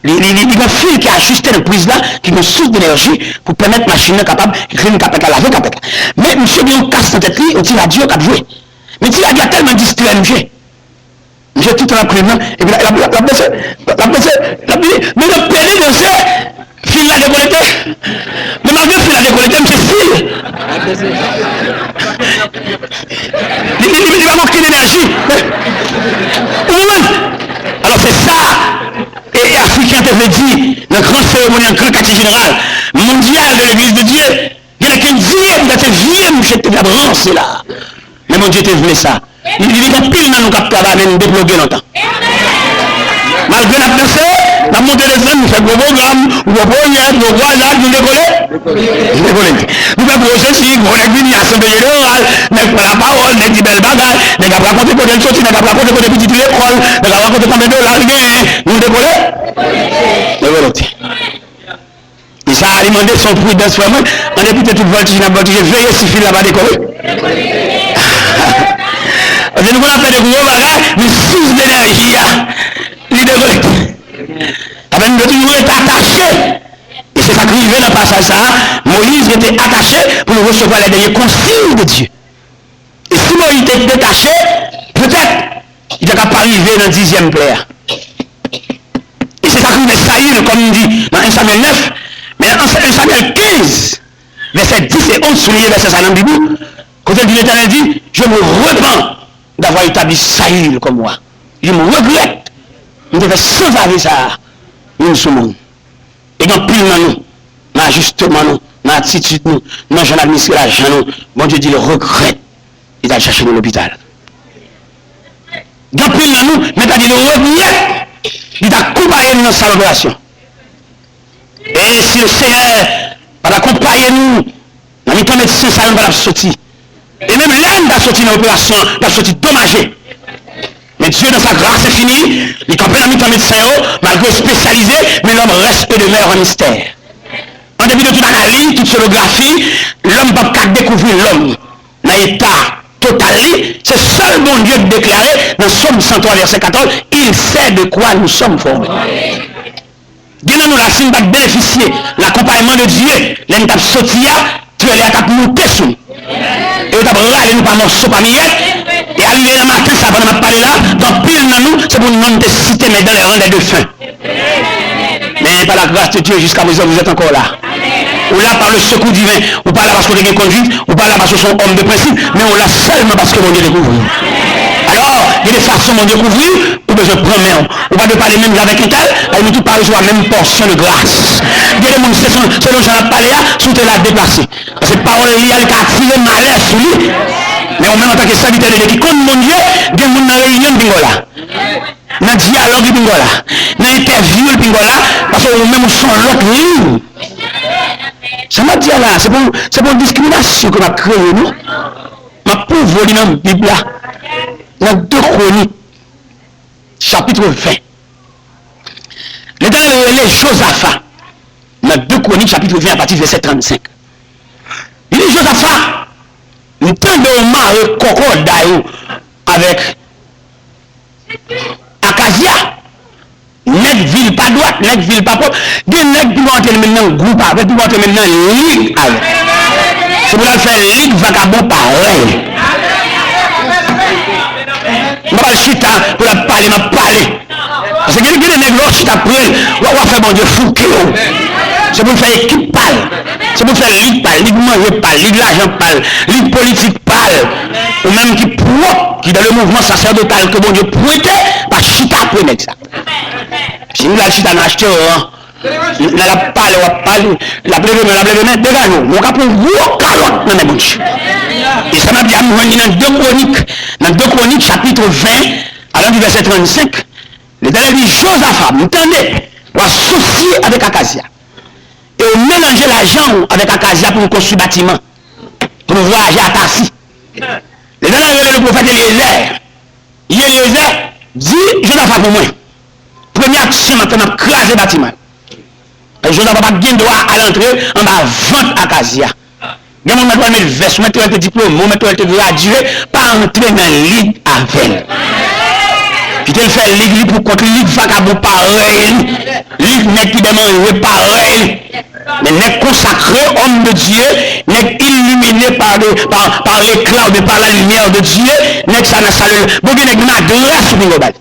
li, li, li, li gen yon fil ki ajiste nan priz la, ki gen yon sous denèji pou pèmèt machin nan kapab kri nan kapèt la, lave kapèt la. Men misye gen yon kas nan tèt li, yon ti radyo k ap jwe. Men ti radyo a tèlman distrè misye. Misye toutan ap kri nan, epi l ap, l ap, l ap danse, l ap danse, l ap di, men yo pede danse, fil la dekonekte. Men malgre fil la dekonekte, misye still. Li, li, li, li pa gen okenn enèji. Ou konprann? Alò, se sa, e, e Afriken an te vle di, nan gran seremoni, nan gran katye jeneral, Mondyal de Legliz de Dye, gen lè ki endye, poutèt se vye mouche ki te ap ranse la. Men Bondye te vle sa. Li di, gen anpil nan nou k ap travay, men nou debloke lontan. Malgre n ap danse, n ap monte desann, nou fè gwo pwogram, gwo pwojè, gwo kwazad, nou dekole. Nou dekole. Nou fè gwo sesi, gwo nèg vini, asanble jeneral, nèg pran lapawòl, nèg di bèl bagay, nèg ap rakonte kote l soti, nèg ap rakonte kote pitit li lekòl, nèg ap rakonte konbyen dola l genyen, nou dekole. Devlope. E sa a, li mande se yon pridans, frè mwen. Mande kite tout vòltij n ap vòltije, veye si fil la pa dekole. Paske nou konn ap fè de gwo bagay, men sous de enèji a, li dekonekte. Sa fè nou dwe toujou rete atache. E se sa k rive nan pasaj sa a. Moyiz rete atache pou l resevwa les dernières consignes de Dieu. E si Moyiz te detache, petèt, li ta ka pa rive nan dizyèm plè a. E se sa k rive Sayil, kòm m di nan en Samyèl nèf, men nan en Samyèl kenz, vèsè dis e onz, souliye vèsè sa nan Bib ou, kote l di, Letènèl di, Je me repens d'avoir établi Saül comme roi. Je me regrette m te fè sanzave sa a vin sou moun. E gen anpil nan nou, nan ajisteman nou, nan atitid nou, nan jan n administre lajan nou, Bondye di l regrèt, li t al chache nou lopital. Gen anpil nan nou, men ta di l regrèt, li t akonpaye nou nan sal operasyon. E si Lesenyè pa t akonpaye nou, nan mitan medsen sa yo, nou pa t ap soti. E menm lè n ta soti nan operasyon an, n t ap soti domaje. Men Dye, dans sa grâce infinie, li kanpe nan mitan medsen yo, malgre yo espesyalize, men l'homme reste et demeure un mystère. An depi de tout analiz, tout sonografi, lòm p ap ka dekouvri lòm nan eta total li. Se sèl Bondye k deklare nan Sòm san twa, vèsè katòz, Il sait de quoi nous sommes formés. Gen nan nou la, si n pa t benefisye lakonpayman de Dye, lè n t ap soti a, tyèlè a t ap moute sou nou. E yo t ap rale nou pa mòso, pa miyèt. E arive nan maten sa, pandan m ap pale la, gen anpil nan nou, se pou non n te site, men dans les rangs des défunts. Mais par la grâce de Dieu, jusqu'à présent, vous êtes encore là. Ou la par le secours divin. Ou pa la paske w te gen kondwit, ou pa la paske w se yon òm de prensip, men ou la sèlman paske Bondye te kouvri w. Alò, gen de fason Bondye kouvri w, ou bezwen pran men w. Ou pa dwe pale menm jan avèk entèl, paske nou tout pa resevwa menm pòsyon de gras. Gen de moun, se selon, selon jan l ap pale a, si w te la deplase. Paske pawòl li a, li ka atire malè sou li. Men ou menm, antanke sèvitè de Dye ki konn Bondye, gen moun nan reyinyon l pinga w la. Nan dyalòg li pinga w la. Nan entèvyou li pinga w la. Paske ou menm ou se yon lòt liy. Sa m ap di a la, se pou, se pou yon diskriminasyon ke m ap kreye, non? M ap pwouve w li nan Bib la. Nan de Kwonik, chapit ven. Letènèl rele Jozafa nan de Kwonik, chapit ven, apati vèsè trannsenk. Li di, Jozafa, m tande w mare kòkòday ou avèk Akazya, nèg vil pa dwat, nèg vil pa pwòp. Gen nèg pou antre menm nan gwoup avè l, pou antre menm nan lig avè l. Se pou l al fè lig vakabon parèy. M pa al chita pou l ap pale, m ap pale. Paske gen, gen de nèg lè w chita pre l, w a, w a fè Bondye fouke w. Se pou l fè ekip pa l. Se pou l fè lig pa l, lig manje pa l, lig lajan pa l, lig politik pa l. Ou menm ki pwòp, ki dans le mouvement sacerdotal ke Bondye pwente, pa chita pre nèg sa. Si nou al chita nan achte ran, nan l ap pale, w ap pale, l ap leve men, l ap leve men, degaje w. Men w ka pran yon gwo kalòt nan men Bondye. E sa m ap di a, m jwenn li nan de Kwonik, nan de Kwonik, chapit ven, alantou vèsè trannsenk. Letènèl di, Jozafa, m tande w asosye avèk Akazya, e w melanje lajan w avèk Akazya pou nou konstwi batiman, pou nou vwayaje a Tasi. Letènèl rele le pwofèt Elyezè. Elyezè di, Jozafa pou mwen. Premye aksyon m ap fè, m ap kraze batiman. Jozafa pa t gen dwa al antre anba vant Akazya. Gen moun mèt wè l met vès, ou mèt wè l te diplome, ou mèt wè l te gradye, pa antre nan lig avè l. Kite l fè lig li pou kont li, lig vakabon parèy li, lig nèg ki dèmanje parèy li. Men nèg konsakre, homme de Dieu, nèg iliminé par, de, par, par l'éclat oubyen par la lumière de Dieu, nèg sa nan salèl. Bon, gen nèg madras ou vin ba l.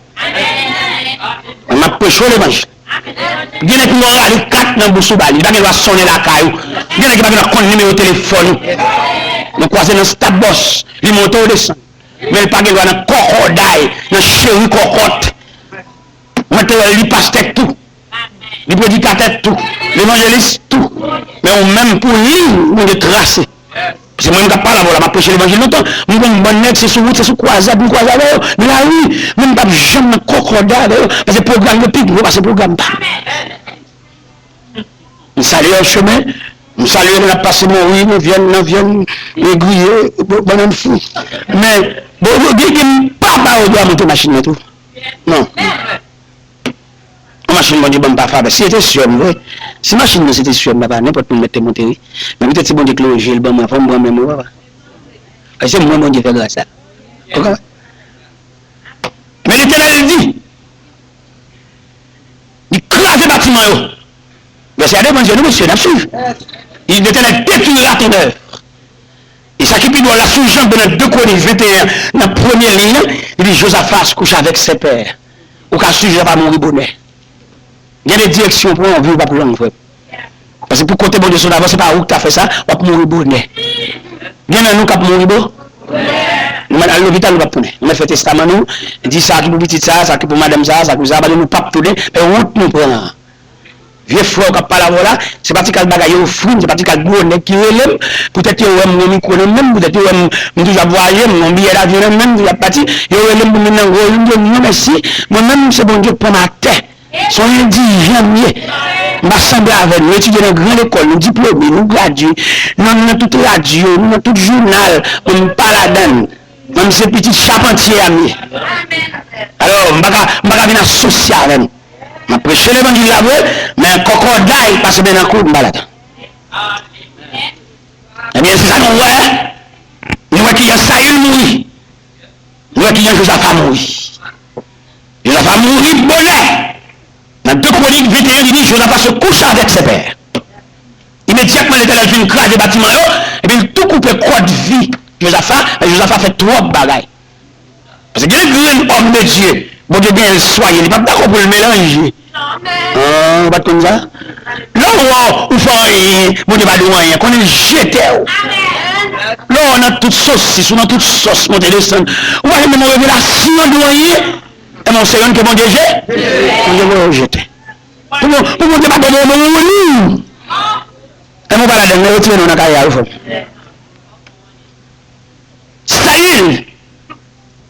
Mwen, m ap preche w levanjil. Gen nèg ki gen rale kat nan bouch ou ba li. Li pa gen dwa sonnen lakay ou. Gen nèg ki pa gen dwa konn nimewo telefòn ou. Nou kwaze nan Stap Bòs. Li monte ou desann. Men li pa gen dwa nan kòkòday, nan cheri kòkòt. Mwen te wè li pastè tou. Li predikatè tou. Levanjelis tou. Men ou menm, pou liy Bondye trase. Se mwen menm k ap pale avè w la, m ap preche levanjil lontan. M konn bann nèg, se sou wout, se sou kwazad, m kwaze avè yo, nan lari. Men m p ap janm nan kòkòday avè yo, paske pwogram yo pi gwo pase pwogram pa m. M salye yo chemen, m salye yo nan pase mori, nan vyann, nan vyann, nan griye, bannann fri. Men, bon, gen, gen, m pa ba yo dwa monte machin nan tou. Non. Yon machin Bondye ban m pa favè. Si se te sè m vre, si machin nan se te sè m, papa, nenpòt moun mèt te monte, wi. Men poutèt se Bondye k lonje l ban mwen, fò m pran men mwen, papa. Paske se mwen Bondye fè gras la. Ou konprann? Men Letènèl di, li kraze batiman yo. Vèsè a devan je nou, mesye, n ap swiv. Li, Letènèl détruira ton œuvre. E sa ki pi dwòl la, sou Jan de nan de Kwonik venteyen, nan premye liy lan, li di, Jozafa se kouche avèk sen pè. Ou ka swiv Jozafa mouri bonè. Gen de direksyon w pran, vi w p ap long, frè m. Paske pou kote Bondye sot avan, se pa ou ki ta fè sa, w ap mouri bonè. Gen nan nou k ap mouri bo. Nou mèt al lopital, nou p ap konnen. Nou mèt fè testaman nou, di sa ki pou pitit sa, sa ki pou madanm sa, sa ki pou sa, paske nou p ap tounen, men wout nou pran an. Vye frè w k ap pale avè w la, se pa ti kal bagay yo ofri m, se pa ti kal gwo nèg ki rele m, poutèt yo wè m gen mikwo nan men m, poutèt yo wè m, m toujou ap vwayaje, m gen yon biyè davyon nan men m, m toujou ap pati, yo rele m pou m vin nan gwo, yo di m non mèsi, mwen menm se Bondye k pran m atè. Se yon endijan m ye. M pa sanble avè nou. Nou etidye nan gran lekòl, nou diplome, nou gradye, nou nan tout radyo, nou nan tout jounal, mwen m pa ladan l. Mwen m se pitit chapantye a m ye. Alò, m pa ka, m pa ka vin asosye avè nou. M ap preche levanjil la vre, men kòkòday pase men nan koud, m pa ladan. Ebyen, se sa nou wè. Nou wè kijan Sayil mouri. Nou wè kijan Jozafa mouri. Jozafa mouri bonè. Nan de Kwonik venteyen, li di, Jozafa se kouche avèk sen pè. Imedyatman, Letènèl fin kraze batiman yo, epi l tou koupe kòd vi Jozafa, men Jozafa fè twòp bagay. Paske gen de grenn òm de Dye, Bondye genyen l swaye, li p ap dakò pou l melanje. An, ou pa t konn sa? Lè w wè w fè anyen, Bondye pa di w anyen, konnen l jete w. Lè w nan tout sosis, ou nan tout sòs, monte desann, ou pa janm menm yon revelasyon di w anyen. Enben, se youn ke Bondye je-, Bondye voye w jete. Pou, pou Bondye pa ba w yon wouni. Enben, ou pa ladan l, retire non nan kay la, wi, frè m. Sayil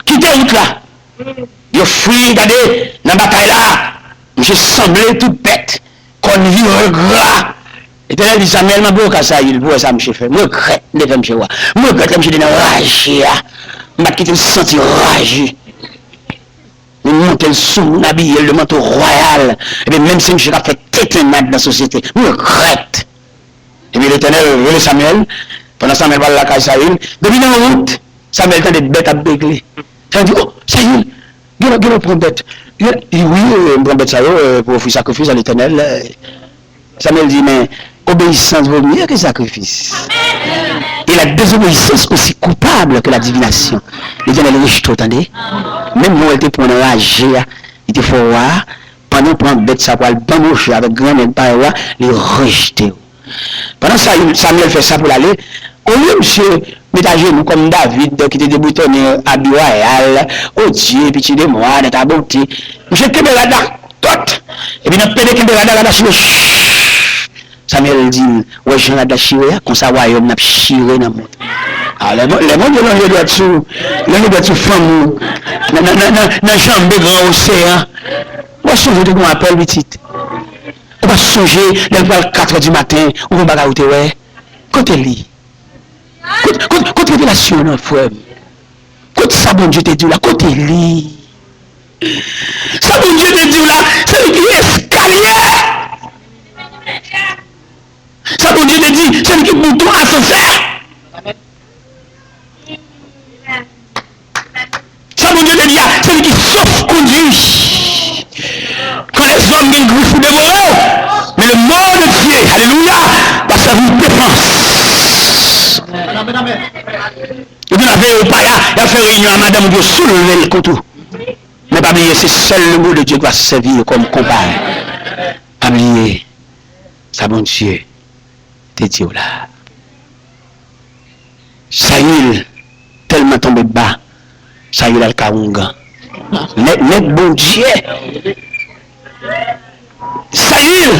kite wout la. Yo fri, gade, nan batay la, misye sanble tout bèt, kòn vire gra. Letènèl di Samyèl, m ap voye w kay Sayil pou w wè sa misye fè. M regrèt m te fè misye wa. M regrèt lè misye te nan raje a. M pa t kite l santi raje. Li monte l sou moun, abiye l de manto wayal. Epi menm se misye k ap fè tetennad nan sosyete. M regrèt. Epi Letènèl rele Samyèl. Pandan Samyèl pral lakay Sayil, depi nan wout, Samyèl tande bèt ap begle. Samyèl di, o, Sayil, gen lè, gen lè w pran bèt. Gen lè, wi, wi, m pran bèt sa yo, e, pou ofri sakrifis a Letènèl. E, Samyèl di, men, obéissance vaut mieux que sacrifice. Et la désobéissance aussi coupable que la divination. Letènèl rejte w, tande. Menm jan w te pran nan raje a, li te fè w wa, pandan w pran bèt sa pou al banboche avèk grannèg parèy w la, li rejte w. Pandan Sayil, Samyèl fè sa pou l ale, olye misye met ajenou kòm David ki te deboutone abi wayal, o Dieu, pitié de moi dans ta bonté, misye kenbe rad la tòt. Epi nan pede kenbe rad la, rad la chire. Samyèl di l, wè jan rad la chire a, konsa wayòm nan ap chire nan mond. A, lè, lè Bondye lonje dwèt sou, lonje dwèt sou fanm ou, nan, nan, nan, nan, nan janbe gran oseyan, w ap sonje w te gen yon apèl pitit. Ou pa sonje, lè l pral katrè di maten, ou gen bagay ou te wè? Kote li? Kote, kote, kote revelasyon an, frè m? Kote sa Bondye te di w la? Kote li? Sa Bondye te di w la, se li ki eskalye. Sa Bondye te di, se li ki bouton asansè. Sa Bondye te di a, se li ki sof kondui. Quand les hommes gagnent griffe ou dévoré, mais le mot de Dieu, alléluia, va servir de défense. Ou vin avè ou pa la, y ap fè reyinyon a madanm ou, yo soulve l kont ou. Men pa bliye, se sèl le mot de Dieu ki va sèvi yo kòm konpa. Pa bliye sa Bondye te di w la. Sayil tèlman tonbe ba, Sayil al kay oungan. Nèg, nèg Bondye. Sayil,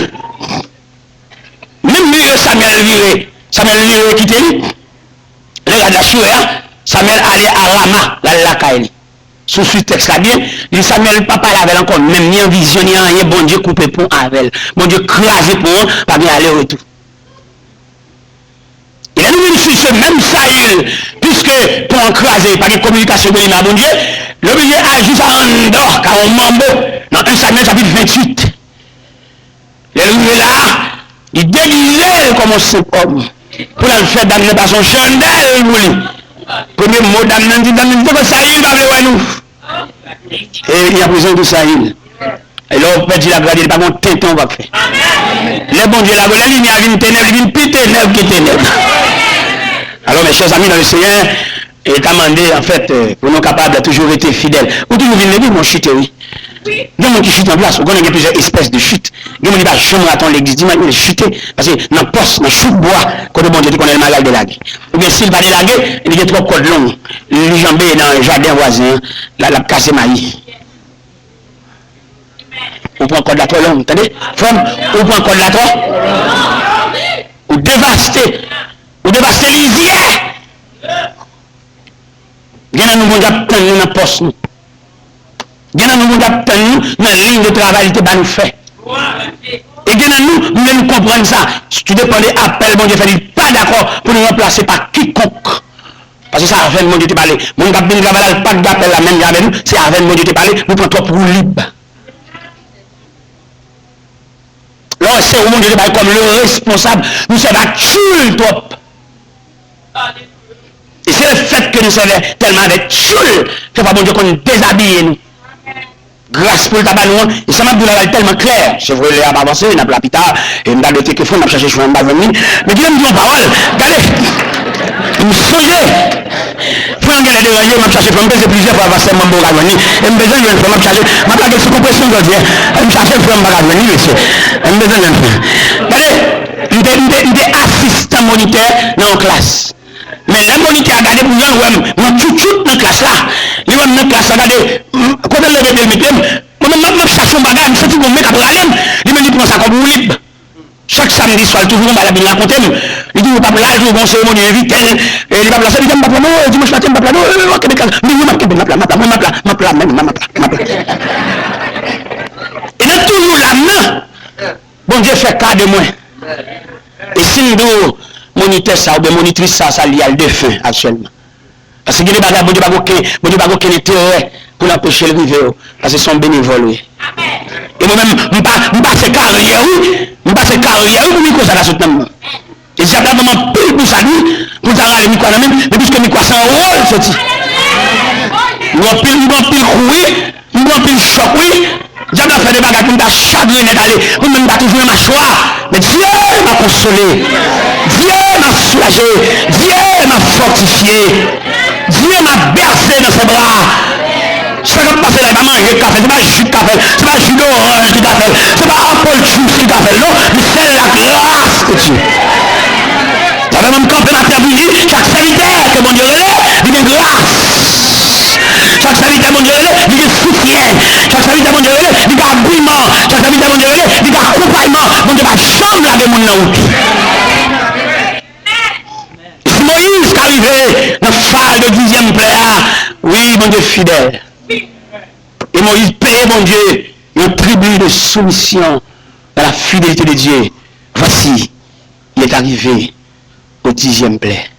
menm Samyèl vire, Samyèl vire kite li. Lè rad la chire a, Samyèl ale a Rama, l al lakay li. Si w swiv tèks la byen, li di Samyèl pa pale avè l ankò, menm ni an vizyon, ni anyen, Bondye koupe pon avè l. Bondye kraze pon an, pa gen ale retou. E lè nou vin swiv se menm Sayil, piske pon an kraze, pa gen kominikasyon ant li menm ak Bondye, li oblije al jis a Andò, ka yon manbo, nan en Samyèl chapit venntuit. Lè l rive la, li degize l kòm yon senp òm pou l al fè dam nan pase yon chandèl pou li. Premye mo dam nan di, dam nan di, "Tankou Sayil pa vle wè nou." E li aprezen tou Sayil. E lè w pèdi laglwa de Dye, li pa gen yon tenten w p ap fè. Lè Bondye lage w, lè limyè a vin tenèb, li vin pi tenèb ke tenèb. Alò, mes chers amis dans le Seigneur, e ta mande, anfèt, pou nou kapab toujou rete fidèl. Ou toujou vin legliz, men w chite, wi. Gen moun ki chite an plas, ou konnen gen plizyè espès de chit. Gen moun ki pa janm rate yon legliz dimanch, men li chite, paske nan pòs, nan chouk bwa, kote Bondye te konnen l malal delage. Oubyen si l pa delage, li gen twòp kòd long, li janbe nan jaden vwazen an, la, l ap kase mayi. Ou pran kòd la twò long, tande? Frè m, ou pran kòd la twò. Ou devaste. Ou devaste lizyè. Gen nan nou Bondye ap tann nou nan pòs nou. Gen nan nou Bondye ap tann nou nan liy de travay li te ba nou fè. E gen nan nou, nou vle nou konprann sa. Tout depann de apèl Bondye fè, li pa dakò pou nou ranplase pa kikonk. Paske se avè n Bondye te pale. Moun k ap vin travay la, l pa t gen apèl la menm jan avè nou, se avè n Bondye te pale, nou pran twòp woulib. Lè w wè se ou Bondye te bay kòm le responsab, nou sèvi ak tchoul twòp. E se lefètke nou sèvi tèlman avèk tchoul, kèfwa Bondye konn dezabiye nou. Gras pou l ta ba nou an, e sa m ap di w la, l tèlman klè. Se vre, lè a ap avanse, n ap la pita, e m ta dwe tcheke frè m, m ap chache frè m, m pa jwenn li. Men kite m di yon pawòl. Gade, m sonje, frè m genlè deranje, m ap chache frè m, m peze plizyè fwa, pastè m, m poko ka jwenn li. E m bezwen jwenn frè m, m ap chache, m ap lage l sou konpresyon jodi a. M chache frè m, m pa ka jwenn li, mesye. E m bezwen jwenn frè m. Gade, m te, m te, m te asistan monitè nan yon klas. Men lè monitè a gade pou l wè m, mwen tchoutchout nan klas la. Li wè m nan klas la, gade, m, kote l leve pye l mete m. Mwen menm, m ap, m ap chache yon bagay, m santi gon men k ap rale m. Li menm, li pran sa kòm woulib. Chak samdi swa, l toujou gon bagay l ap vin rakonte m. Li toujou p ap la, li toujou gon seremoni envite l. E li p ap la, se li di m p ap la, non, dimanch maten, m p ap la, non, non, non, kenbe kal. M di, wi, m ap kenbe, m ap la, m ap la, mwen, m ap la, m ap la, menm, m ap la, m ap la. E nan toujou la m nan, Bondye fè ka de mwen. E si m di w, monitè sa oubyen monitris sa, sa li al defen aktyèlman. Paske gen de bagay, Bondye pa gen okenn, Bondye pa gen okenn enterè pou l anpeche l rive w. Paske se yon benevòl, wi. E mwen menm, m pa, m pase karyè, wi. M pase karyè, wi, pou mikwo sa ta sot nan men m. E dyab la ban m anpil bousad, wi, pou l ta rale mikwo a nan men m. Men piske mikwo a se anwo l soti. M gen anpil, m gen anpil kou, wi. M pran anpil chòk, wi. Dyab la fè de bagay pou m ta chagren nèt ale, pou m menm ta toujou nan machwa. Men Dieu m'a consolé. Dieu m'a soulagé. Dieu m'a fortifié. Dieu m'a bercé dans ses bras. Sa k ap pase la, e pa manje k ka fè l, se pa ji k ka fè l, se pa ji doranj ki ka fè l, se pa apple juice ki ka fè l, non, men sèl la gras de Dye. Sa fè mwen kanpe maten pou di, chak sèvitè ke Bondye rele, li gen gras. Chak sèvitè Bondye rele, li gen soutyen. Chak sèvitè Bondye rele, li gen agiman. Chak sèvitè Bondye rele, li gen akonpayman. Bondye pa janm lage moun nan wout. Si Moyiz ka rive nan faz de dizyèm plè a, wi, Bondye fidèl. E Moyiz peye Bondye yon tribut de soumission dans la fidélité de Dieu. Voici, il est arrivé au dixième plaît.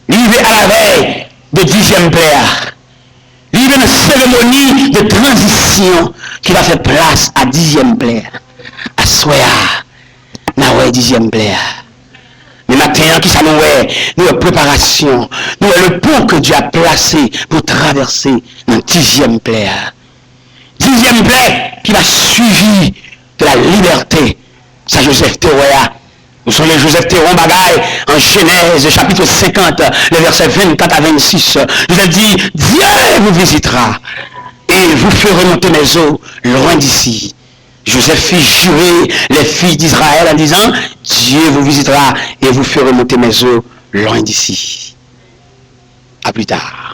Li rive alavèy de dizyèm plè a. Li rive nan seremoni de tranzisyon ki va fè plas a dizyèm plè a. Aswè a, n a wè dizyèm plè a. Men maten an, kisa nou wè? Nou wè preparasyon. Nou wè le pont que Dieu a placé pour traverser nan dizyèm plè a. Dizyèm plè qui va suivi de la liberté. Sa Joseph te wè a. Vous savez, Joseph te wè yon bagay en Genèse chapitre cinquante, les versets vingt-quatre à vingt-six. Joseph dit, Dieu vous visitera et vous ferez monter mes os loin d'ici. Joseph fit jurer les fils d'Israël en disant, Dieu vous visitera et vous ferez monter mes os loin d'ici. À plus tard.